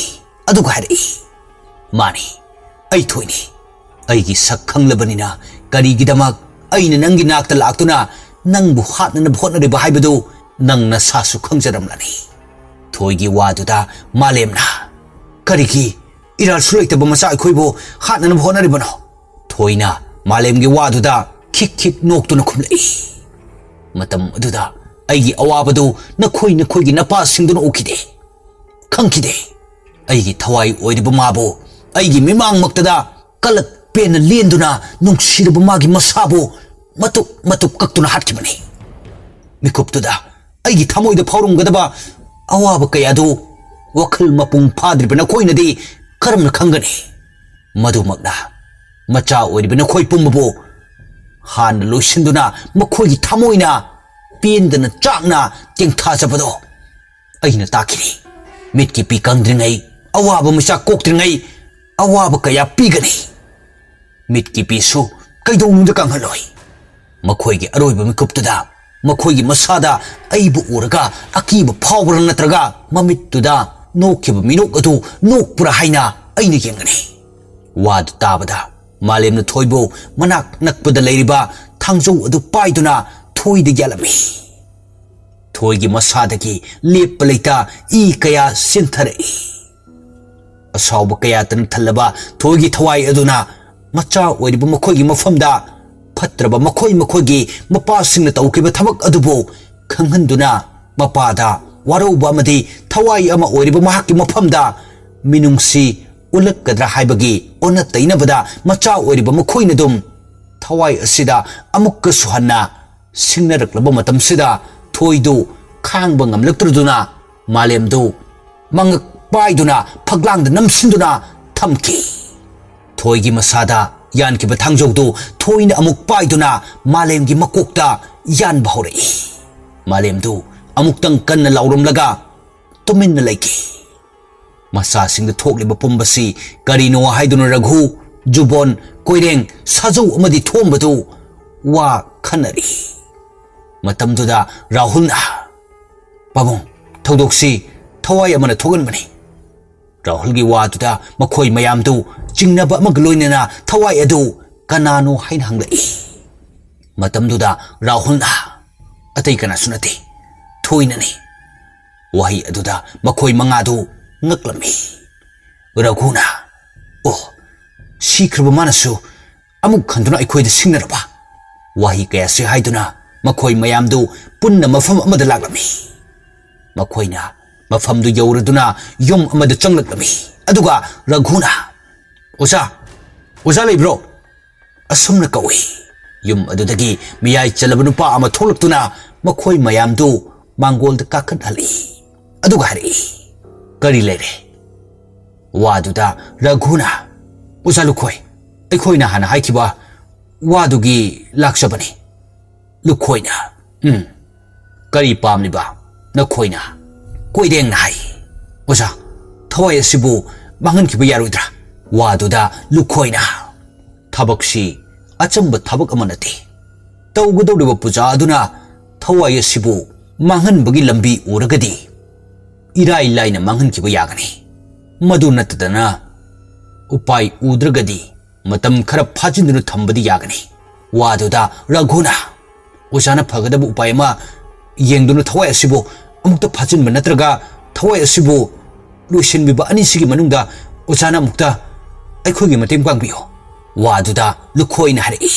ꯑꯗꯨꯒ ꯍꯥꯏꯔꯛꯏ, "ꯃꯥꯅꯤ, ꯑꯩ ꯊꯣꯏꯅꯤ꯫ ꯑꯩꯒꯤ ꯁꯛ ꯈꯪꯂꯕꯅꯤꯅ ꯀꯔꯤꯒꯤꯗꯃꯛ ꯑꯩꯅ ꯅꯪꯒꯤ ꯅꯥꯛꯇ ꯂꯥꯛꯇꯨꯅ ꯅꯪꯕꯨ ꯍꯥꯠꯅꯅꯕ ꯍꯣꯠꯅꯔꯤꯕ ꯍꯥꯏꯕꯗꯨ ꯅꯪ ꯅꯁꯥꯁꯨ ꯈꯪꯖꯔꯝꯂꯅꯤ"꯫ ꯊꯣꯏꯒꯤ ꯋꯥꯗꯨꯗ ꯃꯥꯂꯦꯝꯅ, "ꯀꯔꯤꯒꯤ ꯏꯔꯥꯜꯁꯨ ꯂꯩꯇꯕ ꯃꯆꯥ ꯑꯩꯈꯣꯏꯕꯨ ꯍꯥꯠꯅꯅꯕ ꯍꯣꯠꯅꯔꯤꯕꯅꯣ?" ꯊꯣꯏꯅ ꯃꯥꯂꯦꯝꯒꯤ ꯋꯥꯗꯨꯗ ꯈꯤꯛ ꯈꯤꯛ ꯅꯣꯛꯇꯨꯅ ꯈꯨꯝꯂꯛꯏ, "ꯃꯇꯝ ꯑꯗꯨꯗ ꯑꯩꯒꯤ ꯑꯋꯥꯕꯗꯨ ꯅꯈꯣꯏ ꯅꯈꯣꯏꯒꯤ ꯅꯄꯥꯁꯤꯡꯗꯨꯅ ꯎꯈꯤꯗꯦ, ꯈꯪꯈꯤꯗꯦ꯫ ꯑꯩꯒꯤ ꯊꯋꯥꯏ ꯑꯣꯏꯔꯤꯕ ꯃꯥꯕꯨ ꯑꯩꯒꯤ ꯃꯤꯃꯥꯡꯃꯛꯇꯗ ꯀꯂꯛ ꯄꯦꯟꯅ ꯂꯦꯟꯗꯨꯅ ꯅꯨꯡꯁꯤꯔꯕ ꯃꯥꯒꯤ ꯃꯁꯥꯕꯨ ꯃꯇꯨꯞ ꯃꯇꯨꯞ ꯀꯛꯇꯨꯅ ꯍꯥꯠꯈꯤꯕꯅꯤ꯫ ꯃꯤꯀꯨꯞꯇꯨꯗ ꯑꯩꯒꯤ ꯊꯃꯣꯏꯗ ꯐꯥꯎꯔꯝꯒꯗꯕ ꯑꯋꯥꯕ ꯀꯌꯥꯗꯨ ꯋꯥꯈꯜ ꯃꯄꯨꯡ ꯐꯥꯗ꯭ꯔꯤꯕ ꯅꯈꯣꯏꯅꯗꯤ ꯀꯔꯝꯅ ꯈꯪꯒꯅꯤ? ꯃꯗꯨꯃꯛꯅ ꯃꯆꯥ ꯑꯣꯏꯔꯤꯕ ꯅꯈꯣꯏ ꯄꯨꯝꯕꯕꯨ ꯍꯥꯟꯅ ꯂꯣꯏꯁꯤꯟꯗꯨꯅ ꯃꯈꯣꯏꯒꯤ ꯊꯃꯣꯏꯅ ꯄꯦꯟꯗꯅ ꯆꯥꯛꯅ ꯇꯦꯡꯊꯥꯖꯕꯗꯣ ꯑꯩꯅ ꯇꯥꯛꯈꯤꯅꯤ꯫ ꯃꯤꯠꯀꯤ ꯄꯤ ꯀꯪꯗ꯭ꯔꯤꯉꯩ, ꯑꯋꯥꯕ ꯃꯆꯥ ꯀꯣꯛꯇ꯭ꯔꯤꯉꯩ ꯑꯋꯥꯕ ꯀꯌꯥ ꯄꯤꯒꯅꯤ꯫ ꯃꯤꯠꯀꯤ ꯄꯤꯁꯨ ꯀꯩꯗꯧꯅꯨꯡꯗ ꯀꯪꯍꯜꯂꯣꯏ꯫ ꯃꯈꯣꯏꯒꯤ ꯑꯔꯣꯏꯕ ꯃꯤꯀꯨꯞꯇꯨꯗ ꯃꯈꯣꯏꯒꯤ ꯃꯁꯥꯗ ꯑꯩꯕꯨ ꯎꯔꯒ ꯑꯀꯤꯕ ꯐꯥꯎꯕ꯭ꯔꯥ ꯅꯠꯇ꯭ꯔꯒ ꯃꯃꯤꯠꯇꯨꯗ ꯅꯣꯛꯈꯤꯕ ꯃꯤꯅꯣꯛ ꯑꯗꯨ ꯅꯣꯛꯄ꯭ꯔꯥ ꯍꯥꯏꯅ ꯑꯩꯅ ꯌꯦꯡꯒꯅꯤ"꯫ ꯋꯥꯗꯨ ꯇꯥꯕꯗ ꯃꯥꯂꯦꯝꯅ ꯊꯣꯏꯕꯨ ꯃꯅꯥꯛ ꯅꯛꯄꯗ ꯂꯩꯔꯤꯕ ꯊꯥꯡꯖꯧ ꯑꯗꯨ ꯄꯥꯏꯗꯨꯅ ꯊꯣꯏꯗ ꯌꯥꯜꯂꯝꯃꯤ꯫ ꯊꯣꯏꯒꯤ ꯃꯁꯥꯗꯒꯤ ꯂꯦꯞꯄ ꯂꯩꯇ ꯏ ꯀꯌꯥ ꯆꯦꯟꯊꯔꯛꯏ꯫ ꯑꯁꯥꯎꯕ ꯀꯌꯥꯇꯅ ꯊꯜꯂꯕ ꯊꯣꯏꯒꯤ ꯊꯋꯥꯏ ꯑꯗꯨꯅ ꯃꯆꯥ ꯑꯣꯏꯔꯤꯕ ꯃꯈꯣꯏꯒꯤ ꯃꯐꯝꯗ ꯐꯠꯇ꯭ꯔꯕ ꯃꯈꯣꯏ ꯃꯈꯣꯏꯒꯤ ꯃꯄꯥꯁꯤꯡꯅ ꯇꯧꯈꯤꯕ ꯊꯕꯛ ꯑꯗꯨꯕꯨ ꯈꯪꯍꯟꯗꯨꯅ, ꯃꯄꯥꯗ ꯋꯥꯔꯧꯕ ꯑꯃꯗꯤ ꯊꯋꯥꯏ ꯑꯃ ꯑꯣꯏꯔꯤꯕ ꯃꯍꯥꯛꯀꯤ ꯃꯐꯝꯗ ꯃꯤꯅꯨꯡꯁꯤ ꯎꯠꯂꯛꯀꯗ꯭ꯔꯥ ꯍꯥꯏꯕꯒꯤ ꯑꯣꯟꯅ ꯇꯩꯅꯕꯗ ꯃꯆꯥ ꯑꯣꯏꯔꯤꯕ ꯃꯈꯣꯏꯅ ꯑꯗꯨꯝ ꯊꯋꯥꯏ ꯑꯁꯤꯗ ꯑꯃꯨꯛꯀꯁꯨ ꯍꯟꯅ ꯁꯤꯡꯅꯔꯛꯂꯕ ꯃꯇꯝꯁꯤꯗ ꯊꯣꯏꯗꯨ ꯈꯥꯡꯕ ꯉꯝꯂꯛꯇ꯭ꯔꯗꯨꯅ ꯃꯥꯂꯦꯝꯗꯨ ꯃꯉꯛ ꯄꯥꯏꯗꯨꯅ ꯐꯛꯂꯥꯡꯗ ꯅꯝꯁꯤꯟꯗꯨꯅ ꯊꯝꯈꯤ꯫ ꯊꯣꯏꯒꯤ ꯃꯁꯥꯗ ꯌꯥꯟꯈꯤꯕ ꯊꯥꯡꯖꯧꯗꯨ ꯊꯣꯏꯅ ꯑꯃꯨꯛ ꯄꯥꯏꯗꯨꯅ ꯃꯥꯂꯦꯝꯒꯤ ꯃꯀꯣꯛꯇ ꯌꯥꯟꯕ ꯍꯧꯔꯛꯏ꯫ ꯃꯥꯂꯦꯝꯗꯨ ꯑꯃꯨꯛꯇꯪ ꯀꯟꯅ ꯂꯥꯎꯔꯝꯂꯒ ꯇꯨꯃꯤꯟꯅ ꯂꯩꯈꯤ꯫ ꯃꯆꯥꯁꯤꯡꯗ ꯊꯣꯛꯂꯤꯕ ꯄꯨꯝꯕꯁꯤ ꯀꯔꯤꯅꯣ ꯍꯥꯏꯗꯨꯅ ꯔꯘꯨ, ꯖꯨꯕꯣꯟ, ꯀꯣꯏꯔꯦꯡ, ꯁꯥꯖꯧ ꯑꯃꯗꯤ ꯊꯣꯝꯕꯗꯨ ꯋꯥ ꯈꯟꯅꯔꯤ꯫ ꯃꯇꯝꯗꯨꯗ ꯔꯥꯍꯨꯜꯅ, "ꯄꯥꯕꯨꯡ, ꯊꯧꯗꯣꯛꯁꯤ ꯊꯋꯥꯏ ꯑꯃꯅ ꯊꯣꯛꯍꯟꯕꯅꯤ꯫" ꯔꯥꯍꯨꯜꯒꯤ ꯋꯥꯗꯨꯗ ꯃꯈꯣꯏ ꯃꯌꯥꯝꯗꯨ ꯆꯤꯡꯅꯕ ꯑꯃꯒ ꯂꯣꯏꯅꯅ ꯊꯋꯥꯏ ꯑꯗꯨ ꯀꯅꯥꯅꯣ ꯍꯥꯏꯅ ꯍꯪꯂꯛꯏ꯫ ꯃꯇꯝꯗꯨꯗ ꯔꯥꯍꯨꯜꯅ, "ꯑꯇꯩ ꯀꯅꯥꯁꯨ ꯅꯠꯇꯦ, ꯊꯣꯏꯅꯅꯤ꯫" ꯋꯥꯍꯩ ꯑꯗꯨꯗ ꯃꯈꯣꯏ ꯃꯉꯥꯗꯨ ꯉꯛꯂꯝꯃꯤ꯫ ꯔꯘꯨꯅ, "ꯑꯣ, ꯁꯤꯈ꯭ꯔꯕ ꯃꯥꯅꯁꯨ ꯑꯃꯨꯛ ꯍꯟꯗꯨꯅ ꯑꯩꯈꯣꯏꯗ ꯁꯤꯡꯅꯔꯕ?" ꯋꯥꯍꯩ ꯀꯌꯥꯁꯤ ꯍꯥꯏꯗꯨꯅ ꯃꯈꯣꯏ ꯃꯌꯥꯝꯗꯨ ꯄꯨꯟꯅ ꯃꯐꯝ ꯑꯃꯗ ꯂꯥꯛꯂꯝꯃꯤ꯫ ꯃꯈꯣꯏꯅ ꯃꯐꯝꯗꯨ ꯌꯧꯔꯗꯨꯅ ꯌꯨꯝ ꯑꯃꯗ ꯆꯪꯂꯛꯂꯝꯃꯤ꯫ ꯑꯗꯨꯒ ꯔꯘꯨꯅ, "ꯑꯣꯖꯥ, ꯑꯣꯖꯥ ꯂꯩꯕ꯭ꯔꯣ?" ꯑꯁꯨꯝꯅ ꯀꯧꯏ꯫ ꯌꯨꯝ ꯑꯗꯨꯗꯒꯤ ꯃꯤꯌꯥꯏ ꯆꯜꯂꯕ ꯅꯨꯄꯥ ꯑꯃ ꯊꯣꯛꯂꯛꯇꯨꯅ ꯃꯈꯣꯏ ꯃꯌꯥꯝꯗꯨ ꯃꯥꯡꯒꯣꯜꯗ ꯀꯥꯈꯠꯍꯜꯂꯤ꯫ ꯑꯗꯨꯒ ꯍꯥꯏꯔꯛꯏ, "ꯀꯔꯤ ꯂꯩꯔꯦ?" ꯋꯥꯗꯨꯗ ꯔꯘꯨꯅ, "ꯑꯣꯖꯥ ꯂꯨꯈꯣꯏ, ꯑꯩꯈꯣꯏꯅ ꯍꯥꯟꯅ ꯍꯥꯏꯈꯤꯕ ꯋꯥꯗꯨꯒꯤ ꯂꯥꯛꯆꯕꯅꯤ꯫" ꯂꯨꯈꯣꯏꯅ, "ꯎꯝ, ꯀꯔꯤ ꯄꯥꯝꯂꯤꯕ ꯅꯈꯣꯏꯅ?" ꯀꯣꯏꯔꯦꯡꯅ ꯍꯥꯏ, "ꯑꯣꯖꯥ, ꯊꯋꯥꯏ ꯑꯁꯤꯕꯨ ꯃꯥꯡꯍꯟꯈꯤꯕ ꯌꯥꯔꯣꯏꯗ꯭ꯔꯥ?" ꯋꯥꯗꯨꯗ ꯂꯨꯈꯣꯏꯅ, "ꯊꯕꯛꯁꯤ ꯑꯆꯝꯕ ꯊꯕꯛ ꯑꯃ ꯅꯠꯇꯦ꯫ ꯇꯧꯒꯗꯧꯔꯤꯕ ꯄꯨꯖꯥ ꯑꯗꯨꯅ ꯊꯋꯥꯏ ꯑꯁꯤꯕꯨ ꯃꯥꯡꯍꯟꯕꯒꯤ ꯂꯝꯕꯤ ꯎꯔꯒꯗꯤ ꯏꯔꯥꯏ ꯂꯥꯏꯅ ꯃꯥꯡꯍꯟꯈꯤꯕ ꯌꯥꯒꯅꯤ꯫ ꯃꯗꯨ ꯅꯠꯇꯗꯅ ꯎꯄꯥꯏ ꯎꯗ꯭ꯔꯒꯗꯤ ꯃꯇꯝ ꯈꯔ ꯐꯥꯖꯤꯟꯗꯨꯅ ꯊꯝꯕꯗꯤ ꯌꯥꯒꯅꯤ꯫" ꯋꯥꯗꯨꯗ ꯔꯘꯨꯅ, "ꯑꯣꯖꯥꯅ ꯐꯒꯗꯕ ꯎꯄꯥꯏ ꯑꯃ ꯌꯦꯡꯗꯨꯅ ꯊꯋꯥꯏ ꯑꯁꯤꯕꯨ ꯑꯃꯨꯛꯇ ꯐꯥꯖꯤꯟꯕ ꯅꯠꯇ꯭ꯔꯒ ꯊꯋꯥꯏ ꯑꯁꯤꯕꯨ ꯂꯣꯏꯁꯤꯟꯕꯤꯕ ꯑꯅꯤꯁꯤꯒꯤ ꯃꯅꯨꯡꯗ ꯑꯣꯖꯥꯅ ꯑꯃꯨꯛꯇ ꯑꯩꯈꯣꯏꯒꯤ ꯃꯇꯦꯡ ꯄꯥꯡꯕꯤꯌꯨ꯫" ꯋꯥꯗꯨꯗ ꯂꯨꯈꯣꯏꯅ ꯍꯥꯏꯔꯛꯏ,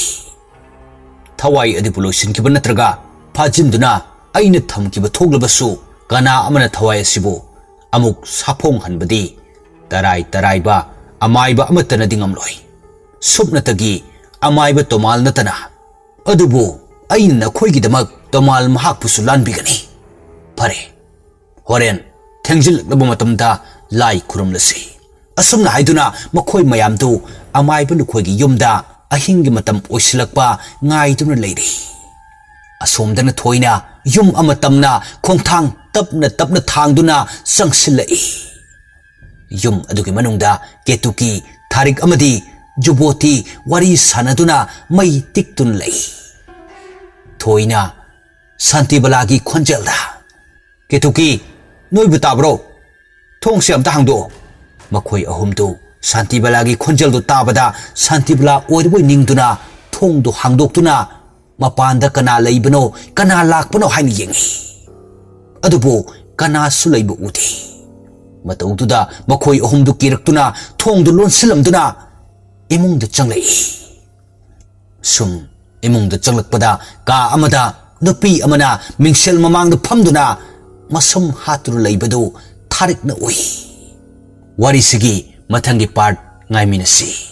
"ꯊꯋꯥꯏ ꯑꯗꯨꯕꯨ ꯂꯣꯏꯁꯤꯟꯈꯤꯕ ꯅꯠꯇ꯭ꯔꯒ ꯐꯥꯖꯤꯟꯗꯨꯅ ꯑꯩꯅ ꯊꯝꯈꯤꯕ ꯊꯣꯛꯂꯕꯁꯨ, ꯀꯅꯥ ꯑꯃꯅ ꯊꯋꯥꯏ ꯑꯁꯤꯕꯨ ꯑꯃꯨꯛ ꯁꯥꯐꯣꯡꯍꯟꯕꯗꯤ ꯇꯔꯥꯏ ꯇꯔꯥꯏꯕ ꯑꯃꯥꯏꯕ ꯑꯃꯠꯇꯅꯗꯤ ꯉꯝꯂꯣꯏ꯫ ꯁꯨꯞꯅꯇꯒꯤ ꯑꯃꯥꯏꯕ ꯇꯣꯃꯥꯜ ꯅꯠꯇꯅ꯫ ꯑꯗꯨꯕꯨ ꯑꯩꯅ ꯅꯈꯣꯏꯒꯤꯗꯃꯛ ꯇꯣꯃꯥꯜ ꯃꯍꯥꯛꯄꯨꯁꯨ ꯂꯥꯟꯕꯤꯒꯅꯤ꯫ ꯐꯔꯦ, ꯍꯣꯔꯦꯟ ꯊꯦꯡꯖꯤꯜꯂꯛꯂꯕ ꯃꯇꯝꯗ ꯂꯥꯏ ꯈꯨꯔꯨꯝꯂꯁꯤ꯫ ꯑꯁꯨꯝꯅ ꯍꯥꯏꯗꯨꯅ ꯃꯈꯣꯏ ꯃꯌꯥꯝꯗꯨ ꯑꯃꯥꯏꯕ ꯂꯨꯈꯣꯏꯒꯤ ꯌꯨꯝꯗ ꯑꯍꯤꯡꯒꯤ ꯃꯇꯝ ꯑꯣꯏꯁꯤꯜꯂꯛꯄ ꯉꯥꯏꯗꯨꯅ ꯂꯩꯔꯤ꯫ ꯑꯁꯣꯝꯗꯅ ꯊꯣꯏꯅ ꯌꯨꯝ ꯑꯃ ꯇꯝꯅ ꯈꯣꯡꯊꯥꯡ ꯇꯞꯅ ꯇꯞꯅ ꯊꯥꯡꯗꯨꯅ ꯆꯪꯁꯤꯜꯂꯛꯏ꯫ ꯌꯨꯝ ꯑꯗꯨꯒꯤ ꯃꯅꯨꯡꯗ ꯀꯦꯇꯨꯀꯤ, ꯊꯥꯔꯤꯛ ꯑꯃꯗꯤ ꯖꯨꯕꯣꯇꯤ ꯋꯥꯔꯤ ꯁꯥꯟꯅꯗꯨꯅ ꯃꯩ ꯇꯤꯛꯇꯨꯅ ꯂꯩ꯫ ꯊꯣꯏꯅ ꯁꯥꯟꯇꯤꯕꯂꯥꯒꯤ ꯈꯣꯟꯖꯦꯜꯗ, "ꯀꯦꯇꯨꯀꯤ, ꯅꯣꯏꯕꯨ ꯇꯥꯕ꯭ꯔꯣ? ꯊꯣꯡꯁꯦ ꯑꯝꯇ ꯍꯥꯡꯗꯣꯛꯑꯣ꯫" ꯃꯈꯣꯏ ꯑꯍꯨꯝꯗꯨ ꯁꯥꯟꯇꯤꯕꯂꯥꯒꯤ ꯈꯣꯟꯖꯦꯜꯗꯨ ꯇꯥꯕꯗ ꯁꯥꯟꯇꯤꯕꯂꯥ ꯑꯣꯏꯔꯕꯣꯏ ꯅꯤꯡꯗꯨꯅ ꯊꯣꯡꯗꯨ ꯍꯥꯡꯗꯣꯛꯇꯨꯅ ꯃꯄꯥꯟꯗ ꯀꯅꯥ ꯂꯩꯕꯅꯣ, ꯀꯅꯥ ꯂꯥꯛꯄꯅꯣ ꯍꯥꯏꯅ ꯌꯦꯡꯏ꯫ ꯑꯗꯨꯕꯨ ꯀꯅꯥꯁꯨ ꯂꯩꯕ ꯎꯗꯦ꯫ ꯃꯇꯧꯗꯨꯗ ꯃꯈꯣꯏ ꯑꯍꯨꯝꯗꯨ ꯀꯤꯔꯛꯇꯨꯅ ꯊꯣꯡꯗꯨ ꯂꯣꯟꯁꯤꯜꯂꯝꯗꯨꯅ ꯏꯃꯨꯡꯗ ꯆꯪꯂꯛꯏ꯫ ꯁꯨꯝ ꯏꯃꯨꯡꯗ ꯆꯪꯂꯛꯄꯗ ꯀꯥ ꯑꯃꯗ ꯅꯨꯄꯤ ꯑꯃꯅ ꯃꯤꯡꯁꯦꯜ ꯃꯃꯥꯡꯗ ꯐꯝꯗꯨꯅ ꯃꯁꯝ ꯍꯥꯠꯇꯨꯅ ꯂꯩꯕꯗꯨ ꯊꯥꯔꯤꯛꯅ ꯎꯏ꯫ ꯋꯥꯔꯤꯁꯤꯒꯤ ꯃꯊꯪꯒꯤ ꯄꯥꯔꯠ ꯉꯥꯏꯃꯤꯟꯅꯁꯤ꯫